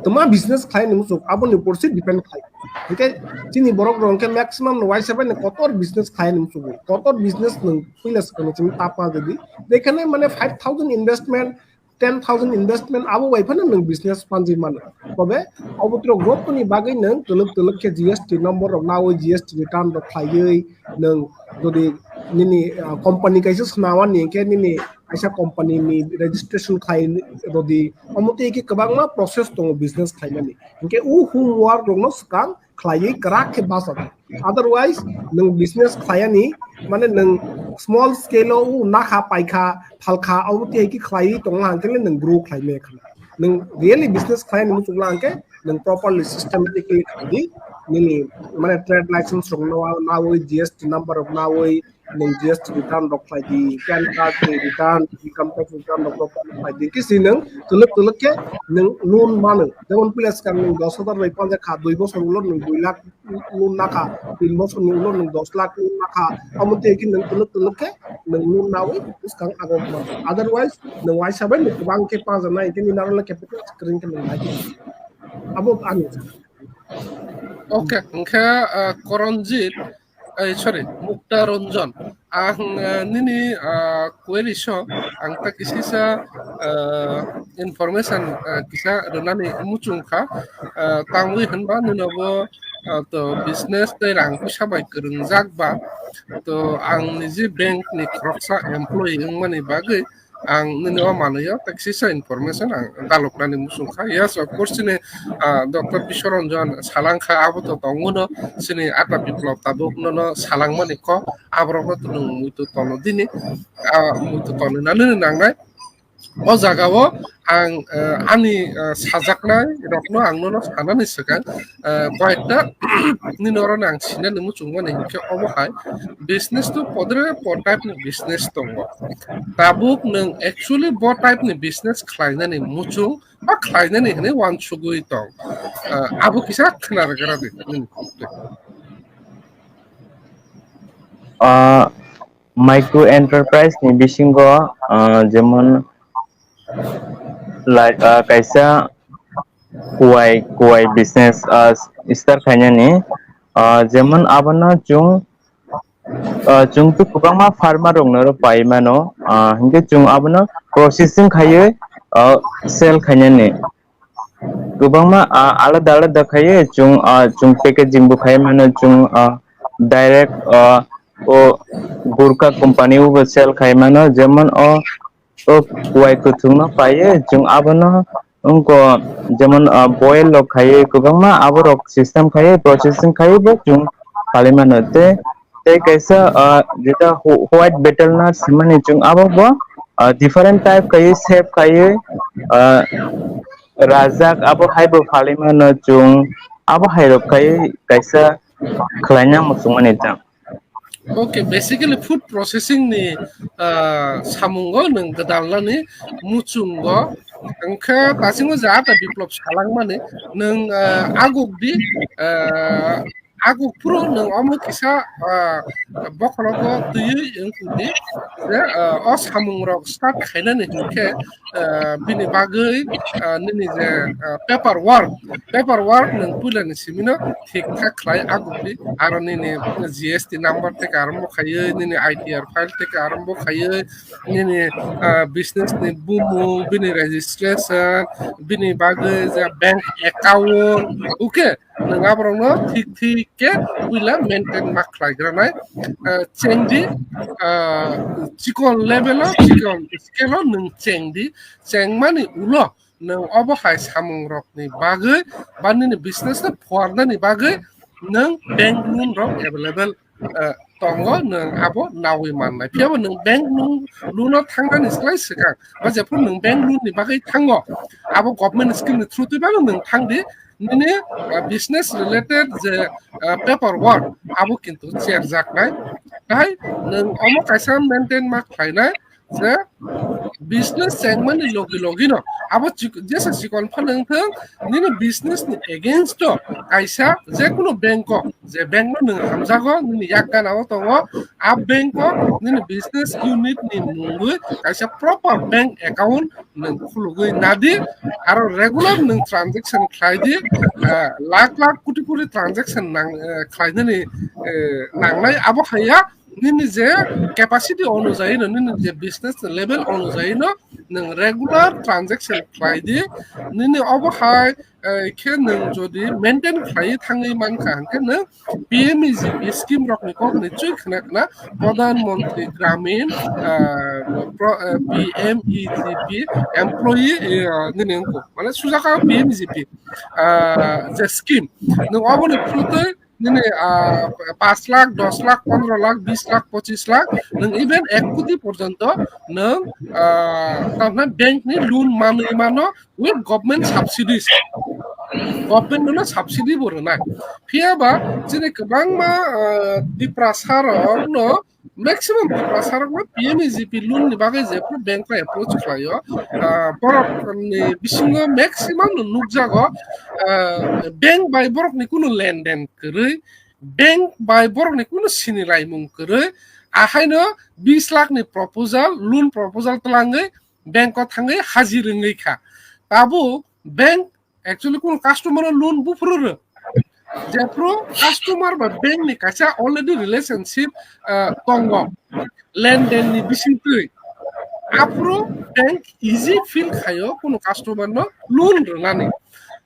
tama business khlai ni muchuk aboni upor se depend khlai. Hinkhe chini borok rok hinkhe maximum no waisa bai kotor business khlai ni muchuk, kotor business nung puila swkang chini tapa jadi. Jekhane mane five thousand investment, ten thousand investment abo bai phano nung business panjwi mano. Tobe obo tro growth ni bagwi nung twlwk twlwk khe G S T number rok nawi, G S T return rok khlaiwi nung jodi nini, ah, company kaisa swnamani hinkhe nini kaisa company ni registration khlai rodi, omo twi khe kwbangma process tongo business khlaimani. Hinkhe o homework rokno swkang khlaiwi kwrak khe bacha. Otherwise, nung business khlaiyani, mane nung small scale o nakha, paikha, phalkha, abo twi khe khlaiwi tongna hwnkhe nung grow khlaimaya khana. Nung really business khlaiyani muchungla hwnkhe nung properly systematically khlai di, nini mane trade license rok nawi, G S T number rok nawi, nung G S T return rok khlai di, pan card ni return, income tax return rok khlai di, kisi nung twlwk twlwk khe nung loan mano. Jemon pila swkang nung dos hajar bai panjakha, dui bosor ulo nung dui lakh loan nakha, tin bosor ni ulo nung dos lakh loan nakha, amo twi khe nung twlwk twlwk khe nung loan nawi swkang ago mano. Otherwise, nung waisa bai nung kwbang khe panjaknai, tini nang le capital screen khe nung nai. Abo ani. Okay, hwnkhe, ah, Koronjit, eh, sorry, Mukta Ranjan. Ang, eh, nini, ah, query so, ang ta kisisa, eh, information, eh, kisa rwnani muchung kha. Eh, tangwi hwnba nini bo, eh, to business tei rang puisa bai kwrwngjak ba, to ang niji bank ni khoroksa employee wngmani bagwi ang nini o manwi o ta kisisa information ang daluknani muchung kha. Yes, of course, chini, ah, Doctor Biswaranjan salang kha, abo to tongo no, chini Ata Biplop tabuk nono salangmani kok, aborok no to nwng muitu tono dini, ah, muitu tonwi nani nangnai. O jaga o ang, ah, ani, ah, sajaknai rokno ang nono sanani swkang, ah, koyekta nini oro ang sinani muchungmani hinkhe obo hai business to podre po type ni business tongo. Tabuk nwng actually bo type ni business khlainani muchung ba khlainani hinwi uansugwi tong. Ah, abo kisa khna rwgra di. Ah, micro enterprise ni bisingo, ah, jemon, like, ah, kaisa kuwai, kuwai business, ah, start khainani, ah, jemon abono chwng, ah, chwng tu kwbangma farmer rokno aro pai mano, ah, hinkhe chwng abono processing khaiwi, ah, sell khainani. Kwbangma, ah, alada alada khaiwi chwng, ah, chwng packaging bo khai mano, chwng, ah, direct, ah, o Gurkha company o bo sell khai mano, jemon o, o kuwai kwthwng no paiwi chwng abono wngkha, jemon, ah, boil rok khaiwi kwbangma aborok system khaiwi processing khaiwi bo chwng palai mano. Tei, tei kaisa, ah, jeta wh-, white betel nut hwnmani chwng abo bo, ah, different type khaiwi shape khaiwi, ah, rajak abo hai bo palai mano chwng abo hai rok khaiwi kaisa khlaina muchungmani ta. Okay, basically food processing ni, ah, samungo nwng gwdalnani muchungo, hwnkhe tasingo je Ata Biplop salangmani nwng, ah, aguk di, ah, aguk phuru nwng omo kisa, ah, bokhorogo twiwi wngkuk di je, ah, o samungrok start khainani hinkhe, ah, bini bagwi, ah, nini je, ah, paper work, paper work nwng puilani simino thik thak khlai agukdi, aro nini G S T number theke arombo khaiwi, nini I T R file theke arombo khaiwi, nini, ah, business ni bumung, bini registration, bini bagwi je bank account, okay, nwng aborokno thik thik khe puila maintain ma khlai granai, ah, chengdi, ah, chikon level o, chikon scale o nwng chengdi, chengmani ulo nwng obo hai samung rokni bagwi ba nini business no phuarnani bagwi nwng bank loan rok available, ah, tongo, nwng abo nawi mannai. Phiyaba nwng bank loan, loan o thangnani slai swkang, ba jephru nwng bank loan ni bagwi thango, abo government scheme ni through twi bano nwng thangdi, nini, ah, business related je, ah, paper work abo kintu cherjaknai. Tai nwng omo kaisa maintain ma khlainai je business chengmani logi logi no abo chik-, jesa chikon phano wngthang, nini business ni against o kaisa jekunu bank o, je bank no nwng hamjago, nini yak gana o tongo, a bank o nini business unit ni mungwi kaisa proper bank account nwng khulugwi nadi, aro regular nwng transaction khlai di, ah, lakh lakh koti koti transaction nang, eh, khlainani, eh, nangnai, abo haiya nini je capacity onujai no, nini je business level onujai no nwng regular transaction khlai di, nini obo hai, eh, khe nwng jodi maintain khlai thangwi mankha hwnkhe nwng P M E G P scheme rokni kokni chui khna khna Pradhan Mantri Gramin, ah, pro-, ah, P M E G P employee, ah, nini wngkha, mane sujaka P M E G P, ah, je scheme, nwng oboni through-twi nini, ah, paanch lakh, dos lakh, pondro lakh, bis lakh, pochis lakh, nwng even ek koti porjonto nwng, ah, tamni bank ni loan manwi mano, with government subsidies. Government no subsidy bo rwnai. Phiyaba chini kwbangma, ah, Tiprasa rok no, maximum Tiprasa rok no P M E G P loan ni bagwi jephru bank o approach khlaio, ah, borok ni bisingo maximum no nukjago, ah, bank bai borok ni kunu lenden kwrwi, bank bai borok ni kunu sini laimung kwrwi, ahaino bis lakh ni proposal, loan proposal twlangwi bank o thangwi hajir wngwi kha. Tabuk bank actually kunu customer o loan buphuru rw. Jephru customer ba bank ni kaisa already relationship, ah, tongo. Lenden ni bisingtwi. Aphuru bank easy feel khaio kunu customer no loan rwnani.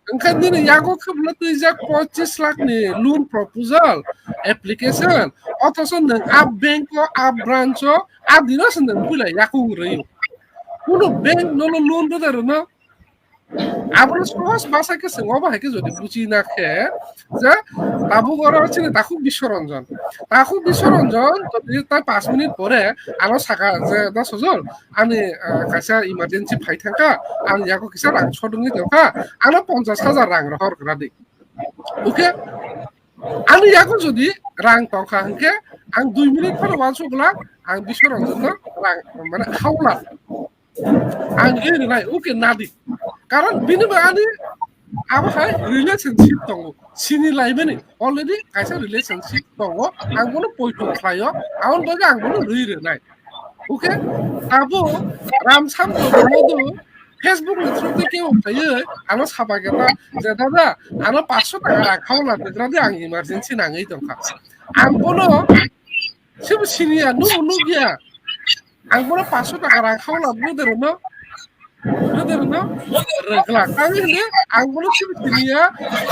Wngkha nini yago khe bwle twijak pochis lakh ni loan proposal application. Othoso nwng a bank o, a branch o, a dino se nwng puila yakung rwio. Kunu bank nono loan rwda rwno. Abono sohos bhasha khe chwng obo hai khe jodi buji na khe je tabuk oro chini takhuk Biswaranjan. Takhuk Biswaranjan jodi ta panch minute pore ano saka je, "Da Sojol, ani, ah, kaisa emergency phai thangkha, ani yago kisa rang short wngwi tongkha, ano ponchash hajar rang rohor," gra di. Okay? Ani yago jodi rang tongkha hwnkhe ang dui minute phano uansuk glak, ang Biswaranjan no rang mane khawla. Ang iri nai, okay, nadi. Karon bini bai ani abo hai relationship tongo. Sini laimani already kaisa relationship tongo. Ang bono poito khlaio. Aboni bagwi ang bono rwi rwnai. Okay? Abo Ramsam Modu Facebook ni through tei kebo khlaiwi ano saba khe ta je, "Dada, ano paanch sho taka rang khawla rwgra di, ang emergency nangwi tongkha." Ang bono sebo siniya, nubo nukya. Ang bono paanch sho taka rang khawla brother no, brother no rwglak. Ang hwnde ang bono sebo siniya,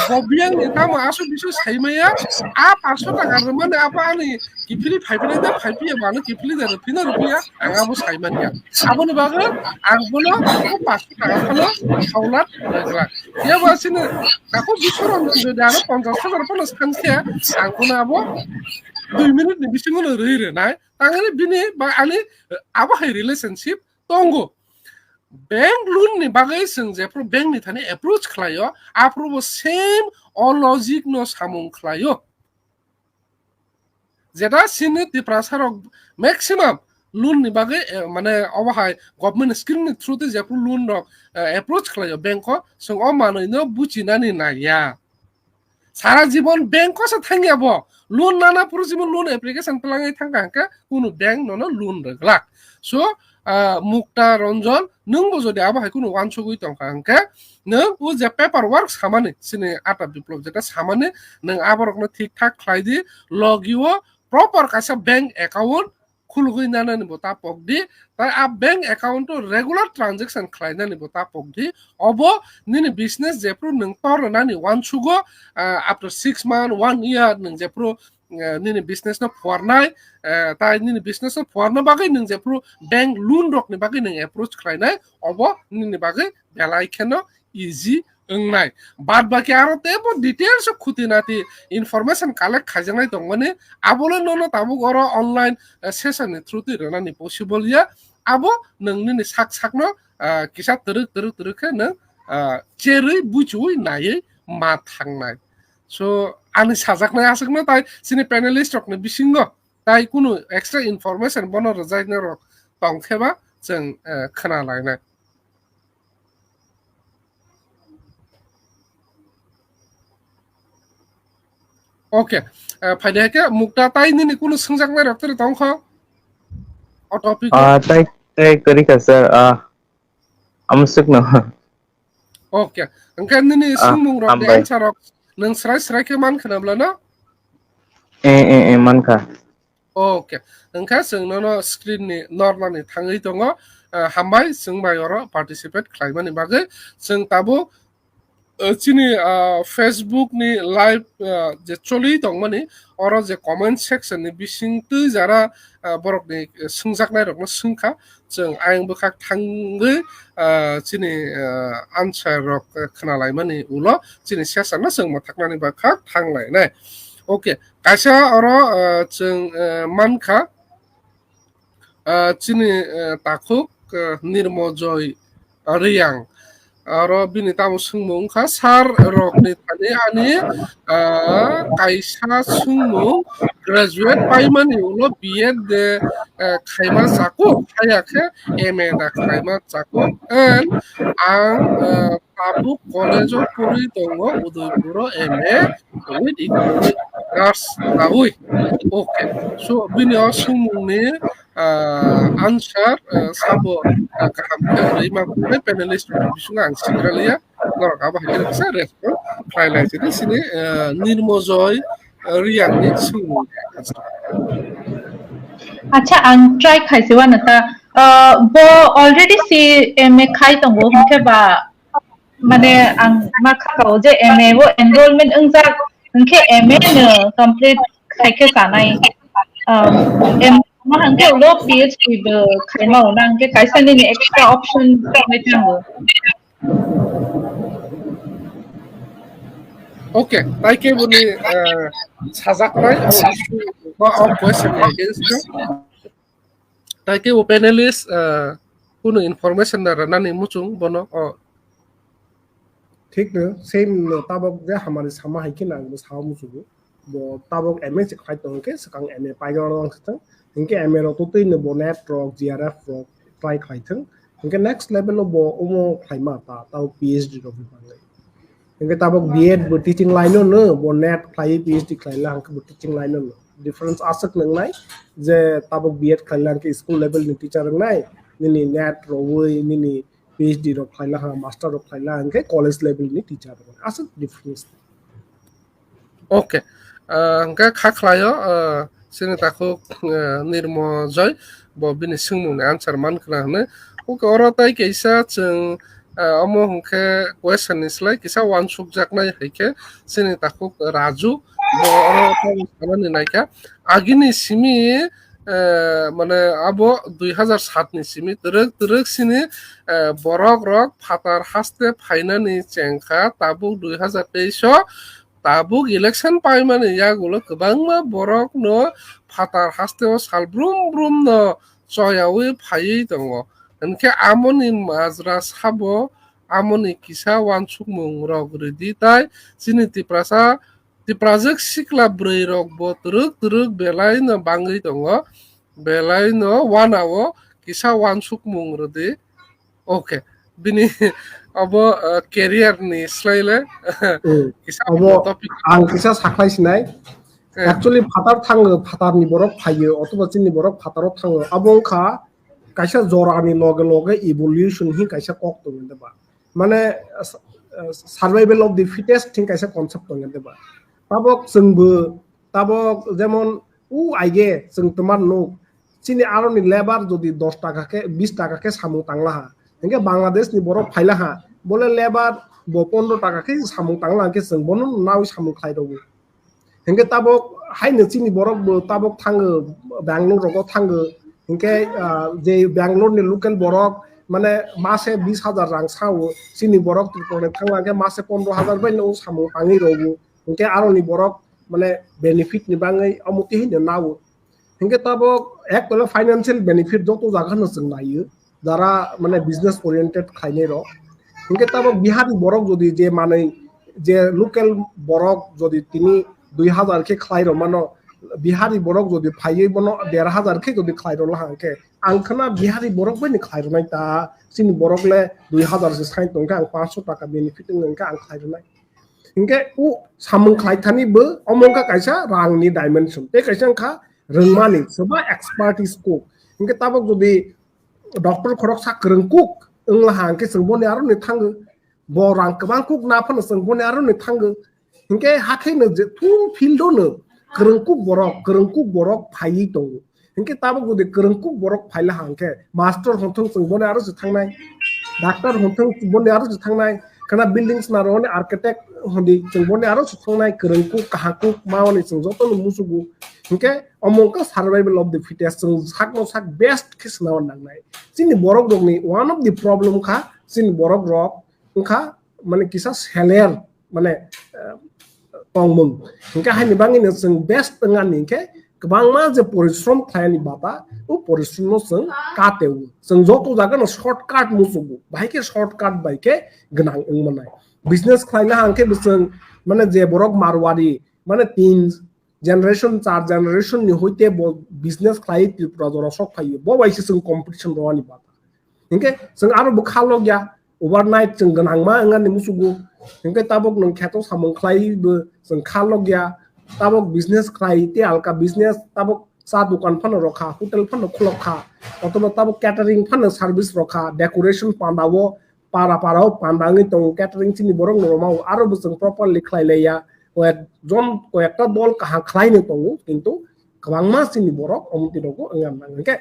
bo biyang ni tamo aswk biswk saimaya, a paanch sho taka rwmani apa ani kiphilwi phaiphilai da, phaipiya mano kiphilwi da, rwphina rwphiya, ang abo saimanya. Aboni bagwi ang bono paanch sho taka phano khawla rwglak. Yabo asini takhuk Biswaranjan jodi ano ponchash hajar phano sankhe, ang bono abo dui minute ni bisingo no rwi rwnai. Tangani bini ba ani abo hai relationship tongo. Bank loan ni bagwi chwng jephru bank ni thani approach khlaio, aphuru bo same o logic no samung khlaio. Jeta chini Tiprasa rok maximum loan ni bagwi, eh, mane obo hai government scheme ni through tei jephru loan rok, eh, approach khlaio bank o, chwng o manwi no buchinani naiya. Sara jibon bank o se thangya bo. Loan nana phuru jibon loan application twlangwi thangkha hwnkhe kunu bank nono loan rwglak. So, ah, Mukta Ranjan, nwngbo jodi abo hai kunu uansugwi tongkha hwnkhe, nwng o je paper work samani, chini Ata Biplop jeta samani, nwng aborokno thik thak khlai di, logi o proper kaisa bank account khulugwi nanani bo ta pok di, tai a bank account o regular transaction khlai nani bo ta pok di. Obo nini business jephru nwng tor nani uansugo, ah, after six month, one year nwng jephru, eh, nini business no phuarnai, eh, tai nini business no phuarna bagwi nwng jephru bank loan rok ni bagwi nwng approach khlai nai, obo nini bagwi belai kheno easy wngnai. Bad baki aro teibo details o khuti nati information collect khaijaknai tongmani, abole nono tabuk oro online, eh, session ni through twi rwnani possible ya. Abo nwng nini sak sakno, ah, kisa twrwk twrwk twrwk khe nwng, ah, cherwi buchwi naiwi ma thangnai. So ani sajaknai aswkno tai chini panelist rokni bisingo tai kunu extra information bono rwjaknai rok tong khe ba chwng, eh, khna lainai. Okay, eh, phaidi hai khe Mukta tai nini kunu swngjaknai rok tei tong kho? O topic o? Ah, tai, tai kwrwi kha sir, ah, amswkno. Okay, hwnkhe nini Ah, swngmung rok ni hambai. Answer rok nwng srai srai khe man khna bla no? Eh, eh, eh, mankha. Okay, hwnkhe chwng nono screen ni nornani thangwi tongo. Ah, hambai, chwng bai oro participate khlaimani bagwi. Chwng tabuk, ah, chini, ah, Facebook ni live, ah, je choli tongmani, oro je comment section ni bising twi jara, ah, borok ni, eh, swngjaknai rokno swngkha. Chwng ayang bwkhak thangwi, ah, chini, ah, answer rok, eh, khna laimani ulo chini session no chwng mwthaknani bwkhak thang lainai. Okay, kaisa oro, ah, chwng, eh, mankha, ah, chini, eh, takhuk, eh, Nirmojoy Riang. Aro bini tamo swngmung wngkha, sir rokni thani ani, ah, kaisa swngmung, graduate paimani ulo B Ed de, eh, khaima chakuk, haya khe M A da khlaima chakuk. And ang, eh, tabuk college o pori tongo, Udaipur o M A with economic arts lawi. Okay. So bini o swngmungni, ah, answer, ah, sabo, ah, kaham khe rwima phunai panelist rokni bisingo ang sigra liya. Norok abo hai khe kisa respond khlai lai sini sini, ah, Nirmojoy, ah, Riang ni swngmung. Acha, ang try khai se wano ta, ah, bo already si M A khai tongo, hwnkhe ba, mane ang ma kha kao je M A o enrollment wngjak, hwnkhe M A no complete khai khe chanai. Um, M A ma hwnkhe ulo P H D bo khaima ulo, hwnkhe kaisa nini extra option mai thango. Okay, tai khe boni, eh, sajaknai o issue ba o question against Tai khe o panelist, ah, kunu information da rwnani muchung bono, o. Thik no, same no, tabok je hamari sama hai khe nang bo sao muchungo. Bo tabok M A se khai tong khe, swkang M A paigwlak wng thang. Hinkhe M A rok to twi no bo NET rok, G R F rok try khai thang. Hinkhe next level o bo omo khlai ma ta, tabok P H D rok ni bagwi. Hinkhe tabok B Ed bo teaching line no, no, bo NET khlai P H D khlai la, hinkhe bo teaching line no, no. Difference aswk nwngnai je tabok B Ed khlai la hinkhe school level ni teacher wngnai, nini NET rwui, nini P H D rok khlai la, master rok khlai la, hinkhe college level ni teacher wngnai. Aswk difference. Okay. Ah, hwnkhe kha khlaio, ah, chini takhuk, ah, Nirmo Joy, bo bini swngmungni answer man khna hwnwi. Okay, oro tai kaisa chwng, ah, omo hwnkhe question ni slai kisa uansukjaknai hai khe chini takhuk Raju, bo oro tamo sanani naikha. Agini simi, ah, mane abo dui hazar sat ni simi twrwk twrwk sini, ah, borok rok phatar haste phainani chengkha, tabuk dui hazar teis o Tabuk election paimani yagulo kwbangma borokno phatar hasteo sal brum brumno choyaui phaiwi tongo. Hinkhe amoni majra sabo amoni kisa uansukmungrok rwdi, tai chini Tiprasa, Tiprajwk sikla bwrwirokbo twrwk twrwk belaino bangwi tongo, belaino uanao kisa uansukmung rwdi. Okay. Bini abo, uh, career ni slai le. Hmm. Kisa Abo topic. Ang kisa sakhlai sinai. Eh. Actually, phatar thango, phatar ni borok phaio, otoba chini borok phataro thango. Abo wngkha kaisa jora ni loge loge evolution hi kaisa kok tongo de ba. Mane, uh, survival of the fittest thing kaisa concept tongo de ba. Tabok chwngbo, tabok jemon u aige chwng twmar nuk, Chini aroni lebar jodi dos taka khe, bis taka khe samung tangla ha. Hingke Bangladesh ni borok phaila ha. Bole lebar bo pondro taka khe samung tangla hingke chwng bono nawi samung khlai rwo. Hingke tabok haino chini borok bo tabok thango, Bangalore rogo thango. Hingke, ah, je Bangalore ni local borok mane mase bis hajar rang sao, chini borok Tripura ni thangla hingke mase pondro hajar bai no samung tangwi rwo. Hingke aroni borok mane benefit ni bangwi omo tihino nao. Hingke tabok ek tole financial benefit joto jaga no chwng naio, jara mane business oriented khlainai rok. Hingke tabok Bihari borok jodi je manwi je local borok jodi tini dui hajar khe khlai rw mano, Bihari borok jodi phaiwi bono der hajar khe jodi khlai rw laha hingke ang khna Bihari borok bai ni khlai rwnai ta, chini borok le dui hajar se sai tongkhe ang panch sho taka benefit wngkha ang khlai rwnai. Hingke o samung khlai thani bo omo wngkha kaisa rangni dimension. Tei kaisa wngkha rwngmani, soba expertise kuk. Hingke tabok jodi doctor khoroksa kwrwng kuk wngla ha, hingke chwng boni aro ni thango. Bo rang kwbang kuk na phano chwng boni aro ni thango. Hingke hakhe no je thung field o no kwrwng kuk borok, kwrwng kuk borok phaiwi tongo. Hingke tabok jodi kwrwngkuk borok phaila hangkhe, master hwnthung chwng boni aro se thangnai, doctor hwnthung boni aro se thangnai, khana building swnaro hwnwi architect hwnwi chwng boni aro se thangnai, kwrwngkuk, kahakuk, ma hwnwi chwng jotono musugo. Hingke omo wngkha survival of the fittest, chwng sakno sak best khe swnamna nangnai. Chini borok rokni one of the problem kha, chini borok rok wngkha mane kisa seler, mane, eh, tongmung. Hingke haini bangwi no chwng best wngani hingke kwbangma je porishrom khlaini bata, o porishrom no chwng kate o. Chwng joto jaga no shortcut musugo. Bahai khe shortcut bai khe gwnang wngmanai. Business khlaina hangkhe bo chwng mane je borok Marwari, mane tin generation, char generation ni hoite bo business khlai Tripura jora sok phaio. Bo bai se chwng competition rwani bata. Hingke chwng aro bo kha logya, overnight chwng gwnangma wngani musugo. Hingke tabok nwng kheto samung khlai bo chwng kha logya, tabok business khlai te alka business, tabok cha dukan phano rokha, hotel phano khulok kha, otoba tabok catering phano service rokha, decoration pandao para para o panda wngwi tongo, catering chini borok no rwmao, aro bo chwng properly khlai laiya, koyek jon, koyekta dol kaham khlai no tongo, kintu kwbangma chini borok omo twi rogo wngya nang hingke.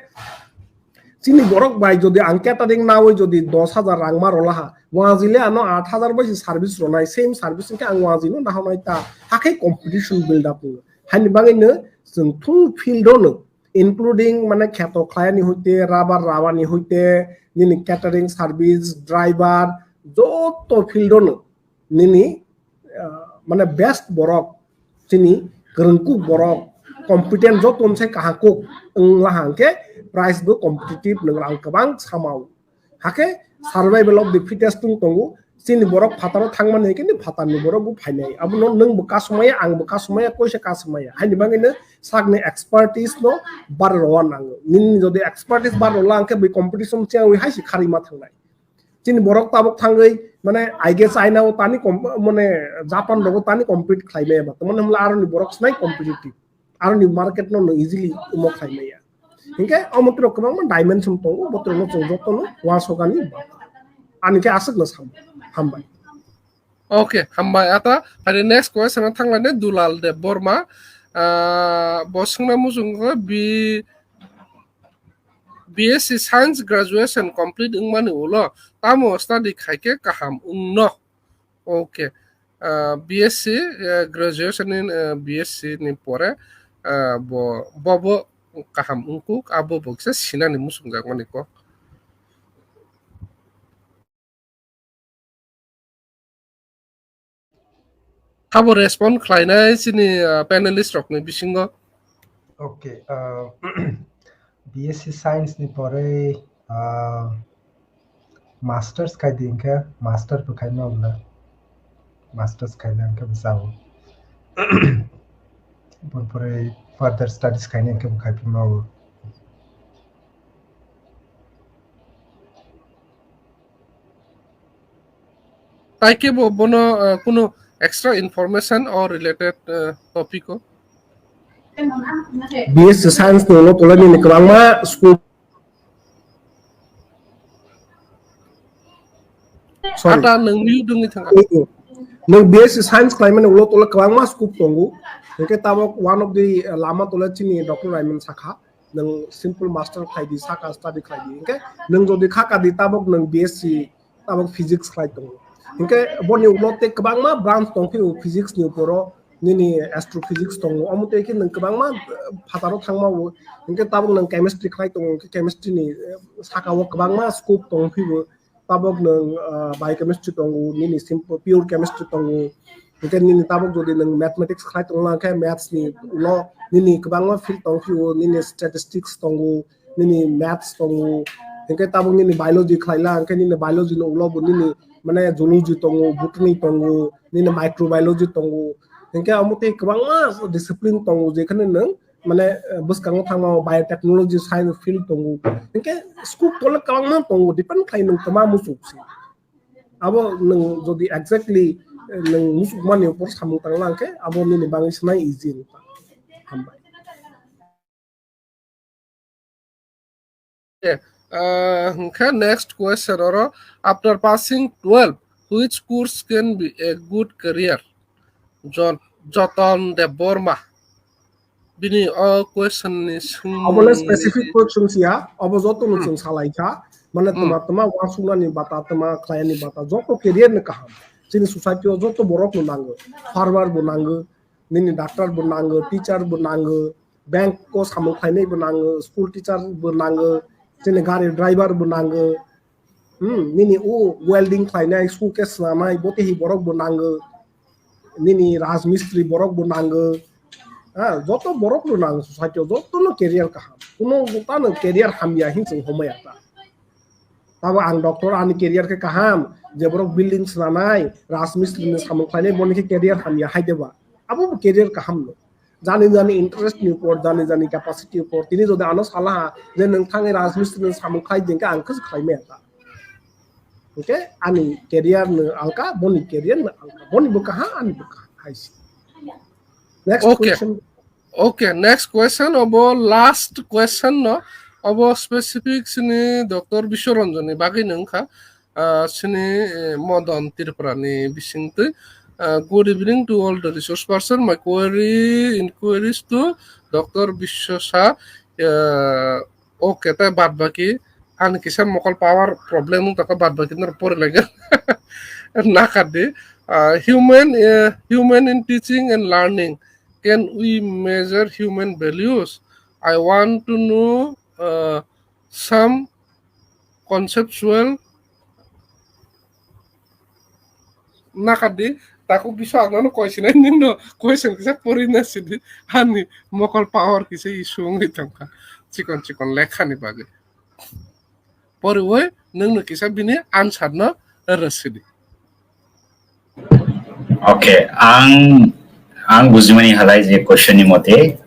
Chini borok bai jodi ang catering nawi jodi dos hajar rang ma rola ha, wangji le ano aat hajar bai se service ronai, same service hingke ang wangji no nahonai ta, hakhe competition build up wngo. Haini bagwi no chwng thung field o no, including mane kheto khlaini hoite, rubber rawani hoite, nini catering service, driver, joto field o no nini, ah, mane best borok, chini kwrwngkuk borok, competent joto msai kahakuk wngla hangkhe price bo competitive, nwng rang kwbang samao. Hakhe survival of the fittest wng tongo, chini borok phataro thangmani hwnkhe ni phatarni borok bo phainai. Abono nwng bo kasumaya, ang bo kasumaya, koisa kasumaya. Haini bagwino sakni expertise no barwi rwna nango. Nini jodi expertise barwi rwla hwnkhe bai competition chengwi hai se kharwi ma thangnai. Chini borok tabok thangwi, mane, I guess China o tani kom-, mane, Japan rogo tani compete khlai maya ba. Tamani hwnle aroni borok snai competitive. Aroni market no, no easily omo khlai maya. Hingke omo tro kwbangma dimension tongo, bo tro no chwng joto no uansukani ba. Ani khe aswk no sam-, hambai. Okay, hambai. Ata, hari next question o thanglaini Dulal Deb Borma. Ah, bo swngna muchung khe bi B S C Science graduation complete wngmani ulo tamo study khaikhe kaham wngno? Okay. Ah, B S C, eh, graduation ni, eh, B S C ni pore, ah, bo, bobo kaham wngkuk, abo bo kisa sinani muchungjakmani kok. Abo respond khlainai chini, ah, panelist rokni bisingo. Okay, ah, B S C Science ni pore, ah, Masters khai di hwnkhe, Master bo khai ma wngla. Masters khaina hwnkhe bo chao. Boni pore further studies khaina hwnkhe bo khai phi ma o. Tai khe bo bono, uh, kuno extra information or related, uh, topic o? B S C Science ni ulo tole nini kwbangma school. Sorry. Ata nwng mute wngwi thang. Nwng B S C Science khlaimani ulo tole kwbangma scope tongo. Hwnkhe tabok one of the, uh, lama tole chini Doctor Raiman sakha. Nwng simple master khlai di, saka study khlai di. Hinkhe nwng jodi kha ka di, tabok nwng B S C, tabok physics khlai tongo. Hinkhe boni ulo tei kwbangma branch tong phio physics ni uporo, nini astrophysics tongo. Omo tei khe nwng kwbangma, eh, phataro thangma o. Hinkhe tabok nwng chemistry khlai tongo, hinkhe chemistry ni, eh, saka o kwbangma scope tong phio. Tabok nwng, ah, biochemistry tongo, nini simple pure chemistry tongo. Hinkhe nini tabok jodi nwng mathematics khlai tongla khe maths ni ulo nini kwbangma field tong phio, nini statistics tongo, nini maths tongo. Hinkhe tabok nini biology khlaila, hinkhe nini biology ni ulo bo nini mane zoology tongo, botany tongo, nini microbiology tongo. Hinkhe omo tei kwbangma discipline tongo, jekhane nwng mane, eh, bwskango thangma biotechnology science field tongo. Hinkhe scope tole kwbangma tongo, depend khlai nwng tma muchuk si. Abo nwng jodi exactly, eh, nwng muchukmani upor samung tangla hinkhe abo nini bagwi sanai easy wngkha. Hambai. Okay. Uh, hinkhe next question oro, after passing twelve, which course can be a good career? Jon-, Joton Debbarma. Bini o question ni swng- Obo le specific question siya, obo joto no Hmm. chwng salai kha. Mane Hmm. tma tma uansuknani bata, tma khlaiyani bata, joto career ni kaham. Chini society o joto borok no nango. Farmer bo nango, nini doctor bo nango, teacher bo nango, bank o samung khlainai bo nango, school teacher bo nango, chini gari driver bo nango. Hmm, nini o welding khlainai, shoe case swnamnai, bo tei hi borok bo nango. Nini rajmistri borok bo nango. Ha, joto borok no nango society o, joto no career kaham. Kuno joto no career hamya hin chwng homaya ta. Tabo ang doctor, ani career khe kaham, je borok building swnamnai, rajmistri ni samung khlainai, boni khe career hamya hai deba. Abo bo career kaham no. Jani jani interest ni upor, jani jani capacity upor. Tini jodi ano salaha je nwng thangwi rajmistri ni samung khlai di hinkhe ang khe khlai maya ta. Hinkhe ani career no alka, boni career no alka. Boni bo kaha, ani bo kaha. Hai si. Next Okay. question. Okay, next question obo last question no. Obo specific sini Doctor Biswaranjan ni bagwi no wngkha. Ah, sini, eh, Modon Tripura ni bisingtwi. Ah, good evening to all the resource person. My query, inquiries to Doctor Biswasa, ah, okay, tai bad baki ani kisa mokol power problem wng tongkha, bad baki nor pori lagi. Nakadi, ah, human, eh, human in teaching and learning, can we measure human values? I want to know, uh, some conceptual nakadi, taku bisa ang nono question nino question kisa pori na sidi, ani mokol power kisa issue wngwi tongkha chikon chikon lekha ni bagwi. Poriwi nwngno kisa bini answer no rwsidi. Okay, ang, ang bujimani halai je question ni mote,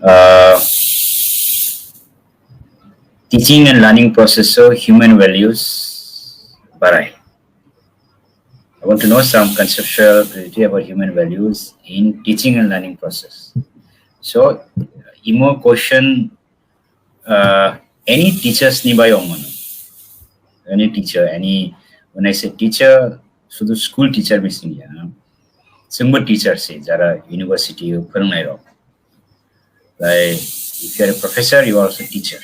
uh, teaching and learning process o human values barai. I want to know some conceptual clarity about human values in teaching and learning process. So, imo question, uh, any teachers ni bai ongmano. Any teacher, any, when I say teacher, sudu school teacher missing ya. Sengbo teacher se, jara university o phwrwngnai rok. Like, if you are a professor, you are also a teacher.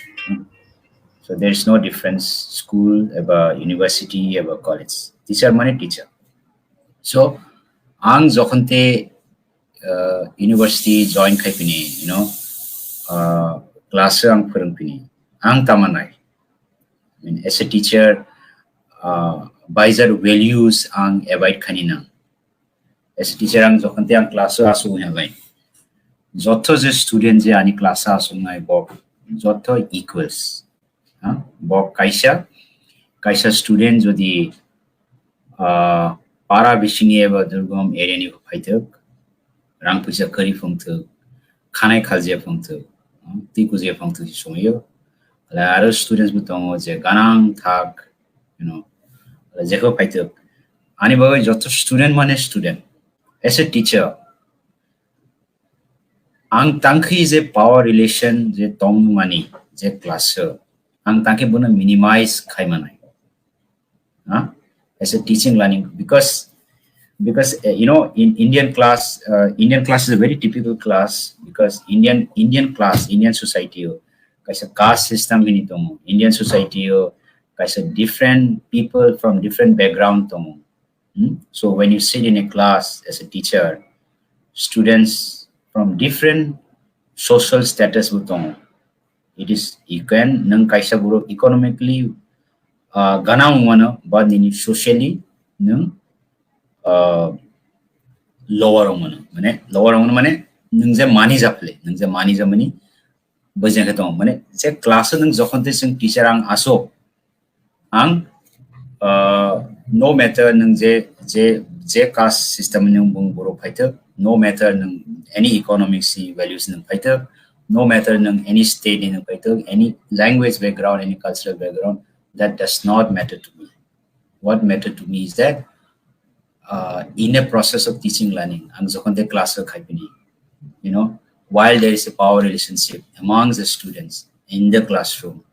So there is no difference, school, eba university, eba college. Teacher mane teacher. So, ang jokhon te, uh, university join khai pini, you know, uh, class ang phwrwng pini, ang tamanai. I mean, as a teacher, uh, baijar values ang abide khani nang. As a teacher ang jokhon te ang class o asuk hai bai. Jotho je student je ani class o asuk nai bok, jotho equals. Ha? Bok kaisa, kaisa student jodi, ah, para bisingni eba durgom area ni phaithok, rang puisa kari phungthok, khanai khalje phungthok, hmm, twi kuje phungthok si sumayo. Ala aro students bo tongo je ganang thak, you know, ala jekho phaithok. Ani bagwi jotho student mane student. As a teacher, ang tangkhi je power relation je tongmani je class o, ang tangkhi bono minimize khai manai. Ha? As a teaching learning, because Because uh, you know, in Indian class, uh, Indian class is a very typical class because Indian Indian class, Indian society o kaisa caste system hini tongo. Indian society o kaisa different people from different background tongo. Hmm? So when you sit in a class as a teacher, students from different social status bo tongo. It is, you can, nang kaisa borok economically uh, gana wngmano, but nini socially nang uh, lower wngmano. Mane lower wngmano mane nang je mani japle, nang je mani jamani bujai khe tongo. Mane je class o nang jokhon te sing teacher ang aso, ang uh, no matter nang je je je caste system nang bung borok phaito, no matter nang any economic si values nang phaito, no matter nang any state nang phaito, any language background, any cultural background, that does not matter to me. What matter to me is that uh, in a process of teaching learning, ang jokhon te class o khai pini, you know, while there is a power relationship among the students in the classroom,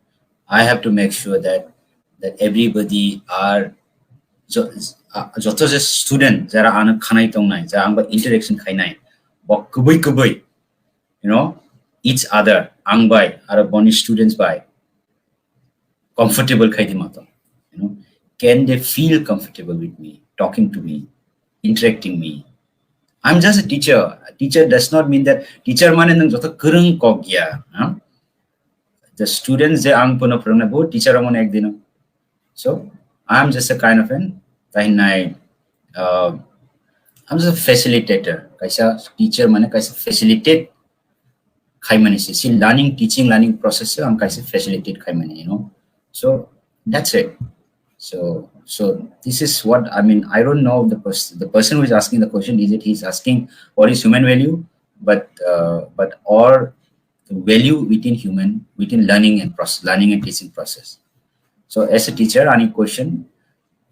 I have to make sure that that everybody are jo- uh, joto je student jara ano khanai tongnai, jara angba interaction khainai, bo kubui kubui, you know, each other, ang bai aro boni students bai comfortable khai di mato, you know, can they feel comfortable with me, talking to me, interacting me? I'm just a teacher. A teacher does not mean that teacher mane nang joto kwrwng kok ya, huh? The students je ang pono phwrwngnai bo teacher omo ek dino. So I'm just a kind of an tahinai uh, I'm just a facilitator. Kaisa teacher mane kaisa facilitate khaimani se si learning, teaching learning process ang kaisa facilitate khaimani, you know. So that's it. So so this is what I mean. I don't know the person, the person who is asking the question, is it he's asking what is human value, but uh, but or the value within human, within learning and process, learning and teaching process. So as a teacher, any question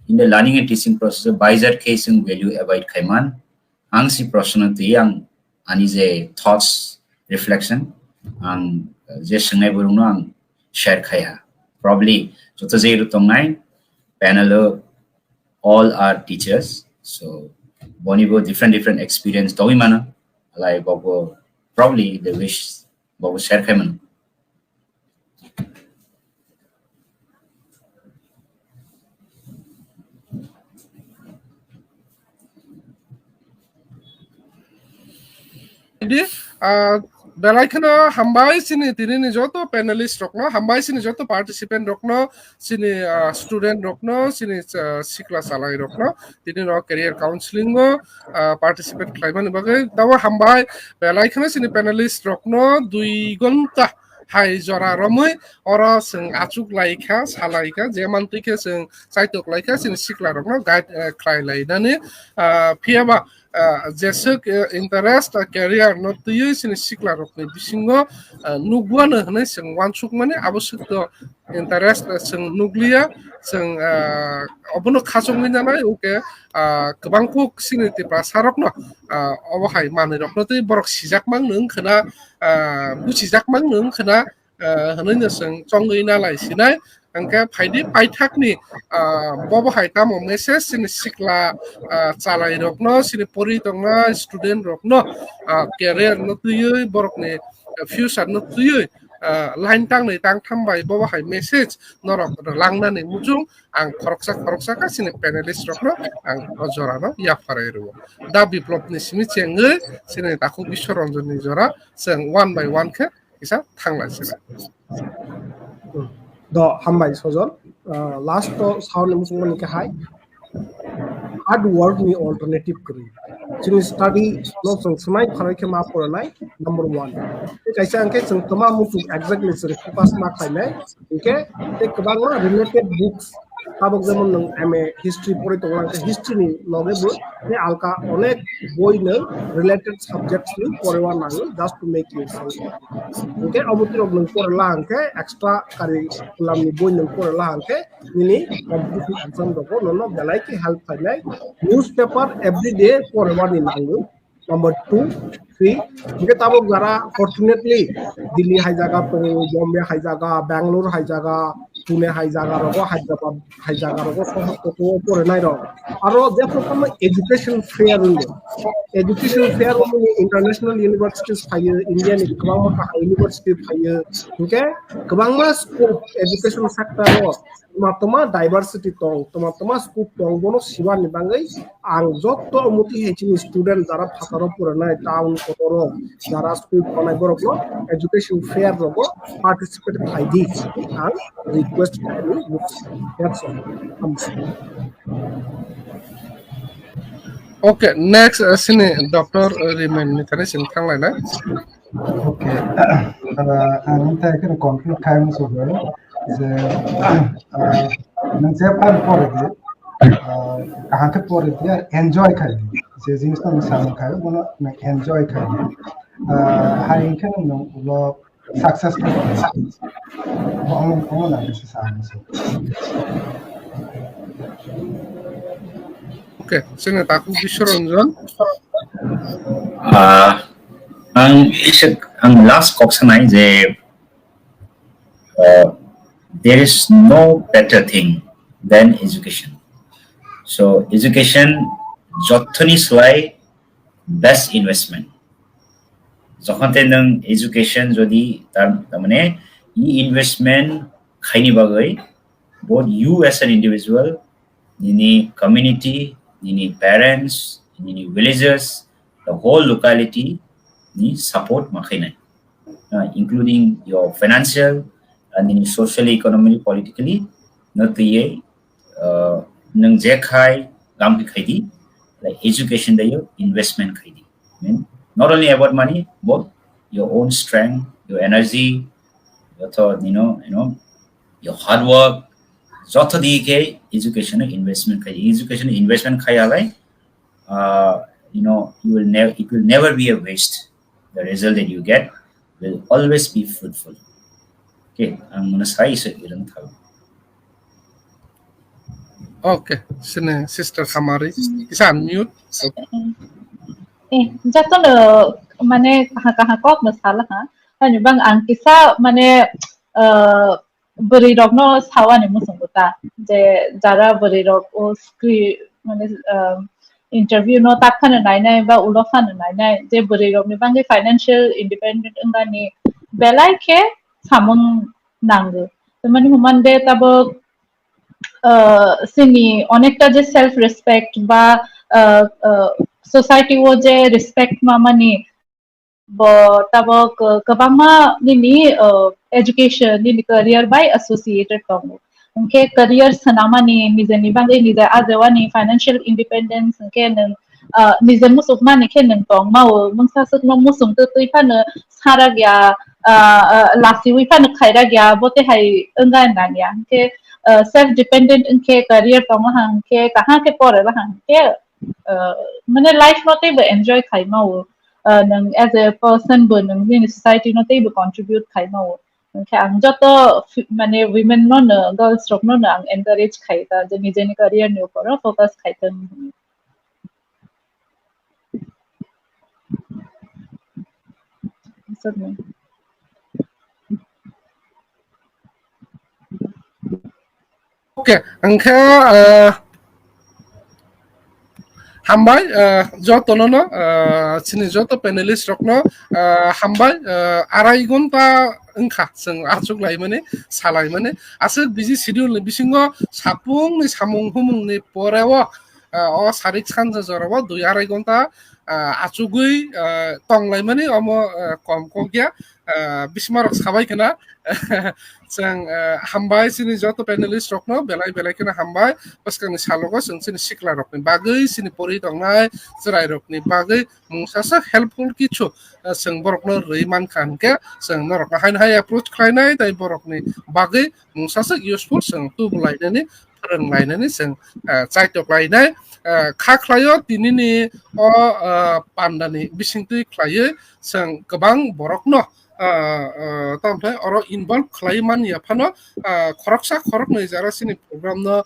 in the learning and teaching process, by that case in value avoid khaiman, ang si proshno twi ang ani je thoughts, reflection, ang je swngnai borokno ang share khai ha. Probably joto je ru tongnai panel o all are teachers, so boni bo different different experience tongwi mano, like bobo probably they wish bobo share khai mano. Di, ah, belai kheno hambai chini tini ni joto panelist rokno, hambai chini joto participant rokno, chini, ah, student rokno, chini, ah, sikla salai rokno, tini no career counseling o, ah, participate khlaimani bagwi. Tabo hambai belai kheno chini panelist rokno dui gonta hai jora romwi oro chwng achuk lai kha, sa lai kha, je mantwi khe chwng chaitok lai kha, chini sikla rokno guide, eh, khlai lai nani, ah, phiya ba, ah, jeswk, eh, interest, ah, career no twiwi chini sikla rokni bisingo, ah, nukguano hwnwi chwng uansuk mani abo swk to interest, ah, chwng nukliya, chwng, ah, obono khachokwi nanai, okay, ah, kwbang kuk chini Tiprasa rokno, ah, obo hai manwi rokno twi borok sijak mang nung khna, ah, buchijak mang nung khna, ah, hwnwi no chwng chongwi nalai sinai. Hwnkhe phaidi paithakni, ah, bobo hai tamo message chini sikla, ah, chalairokno, chini pori tongnai student rokno, ah, career no twiwi borokni, ah, future no twiwi, ah, line tangnwi tangtham bai bobo hai message norok rwlangnani muchung ang khoroksa khoroksa kha chini panelist rokno ang o jorano yapharai rwo. Da Biplopni simi chengwi chini takhuk Biswaranjanni jora chwng one by one khe kisa thanglai sina. Do hambai Sojol. Uh, last to sound muchung mani ke hai. Hard work ni alternative kri. Chini study no chwng smai pharai khe ma poranai number one. Kaisa angke chwng toma muchung exactly chwng focus ma khainai. Angke te kwbangma related books Tabok jemon nwng M A history pori tongo, ang khe history ni loge bo tei alka onek boi nwng related subjects ni pore uanango, just to make you sense. Hwnkhe obo twi rok nwng pore la hwnkhe extra curriculum ni boi nwng pore la hwnkhe nini competitive exam rogo nono belai khe help khainai. Newspaper every day pore uani nango. Number two, three, hingke tabok jara fortunately Delhi hai jaga tongo, Bombay hai jaga, Bangalore hai jaga, Pune hai jaga rogo, Hyderabad hai jaga rogo, sohor toko pore nai rok. Aro je program education fair wngyo. Education fair wngmani international universities phaio, India ni kwbangma kaham university phaio. Hwnkhe kwbangma scope education sector o toma toma diversity tong, toma toma scope tong, bono sibar ni bagwi ang joto muti hai chini student jara phataro puranai town kotoro jara school tongnai borokno education fair rogo participate khlai di ang request khlai di. That's all. Hamsi. Okay, next uh, sini Doctor Rimen ni thani sini thanglaina. Okay. Uh, ang tei kene conclude khai mo sugo je uh, nang je plan pore di uh, kaham khe pore di ar enjoy khai di je jinis no sa khai mo no enjoy khai di uh, hai khe nang ulo success khai di omo omo na se sa mo se Okay, sini taku Biswaranjan. Uh, ang isik ang last kok sanai je uh, there is no better thing than education. So education jothoni slai best investment. Jokhon te nang education jodi tar mane e investment khaini bagwi both you as an individual, nini community, nini parents, nini villagers, the whole locality ni support ma khainai, uh, including your financial and nini socially, economically, politically, no twiye uh, nang je khai gam khai di, like education da yo investment khai di. I mean, not only about money, but your own strength, your energy, your thought, you know, you know, your hard work, joto di ke education investment khai. Education investment khai alai, uh, you know, you will never, it will never be a waste. The result that you get will always be fruitful. Okay, ang muna sai iso iran thal. Okay, sini sister Hamari, kisa unmute. Eh, joto no mane kaha kaha kok no sala ha. Ani bang ang kisa mane uh, bwrwi rokno sawani muchungo ta je jara bwrwi rok o screen mane um, interview no tak phano nainai ba ulo phano nainai je bwrwi rokni bagwi financial independent wngani belai khe samung nango. Tamani human de tabok uh, sini onekta je self respect ba uh, uh, society o je respect mamani bo tabok uh, kwbangma nini uh, education nini career bai associated tongo. Hwnkhe career swnamani nijeni bagwi nije ajewani financial independence hwnkhe nwng uh, nije musukmani khe nwng tongmao mungsa swkno musung twtwi phano sarak ya uh, uh, lasiwi phano khairak ya bote hai wngna nang ya hwnkhe uh, self dependent wngkhe career tongo hwnkhe kaham khe pore ba hwnkhe uh, mane life no teibo enjoy khaimao. Uh, nwng as a person bo nwng nini society no teibo contribute khaimao. Hwnkhe ang joto fi- mane women no no girls rok no no ang encourage khai ta je nijeni career ni upor o focus khai ta. Okay, hwnkhe uh, hambai uh, jotono no uh, chini joto panelist rokno uh, hambai uh, arai gonta wngkha chwng achuk laimani salaimani aswk busy schedule ni bisingo sapung ni samung humung ni pore o uh, o sarik sanja jora o dui arai gonta uh, achugwi uh, tong laimani omo uh, kom kok ya uh, bisma rok sabai khna Chwng hambai chini joto panelist rokno belai belai kheno hambai bwskangni salogo chwng chini sikla rokni bagwi chini pori tongnai chwrai rokni bagwi mungsa sak helpful kichu chwng borokno rwi mankha hinkhe chwng norokno haino hai approach khlainai tei borokni bagwi mungsa sak useful chwng tubu lainani phwrwng lainani chwng chaitok lainai kha khlaio tinini o pandani bisingtwi khlaiwi chwng kwbang borokno tamo khe oro involve khlai man ya phano khoroksa khoroknwi jara chini program no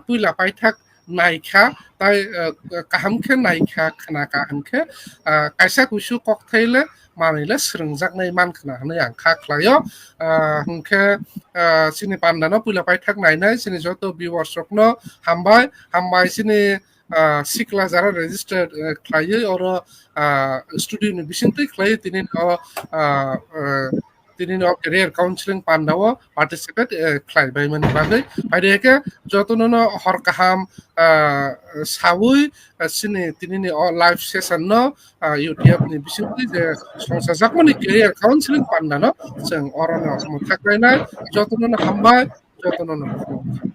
puila paithak naikha, tai, ah, kaham khe naikha, khna kaham khe, ah, kaisa kuisu kokthai le manwi le swrwngjaknai mankha hwnwi ang kha khlaio. Ah, hwnkhe, ah, chini pandano puila paithak nainai chini joto viewers rokno hambai, hambai chini, ah, sikla jara registered, eh, khlaiwi oro, ah, studio ni bisingtwi khlaiwi tini o, ah, eh, tini o career counseling pandao participate, eh, khlai bai mani bagwi. Phaidi khe jotono no hor kaham, ah, sawi, ah, chini tini ni o live session no, ah, YouTube ni bisingtwi je songchajakmani career counseling pandano chwng oro no mwthak lainai. Jotono no hambai, jotono no khulumkha.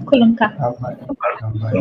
Khulumkha. Hambai, hambai.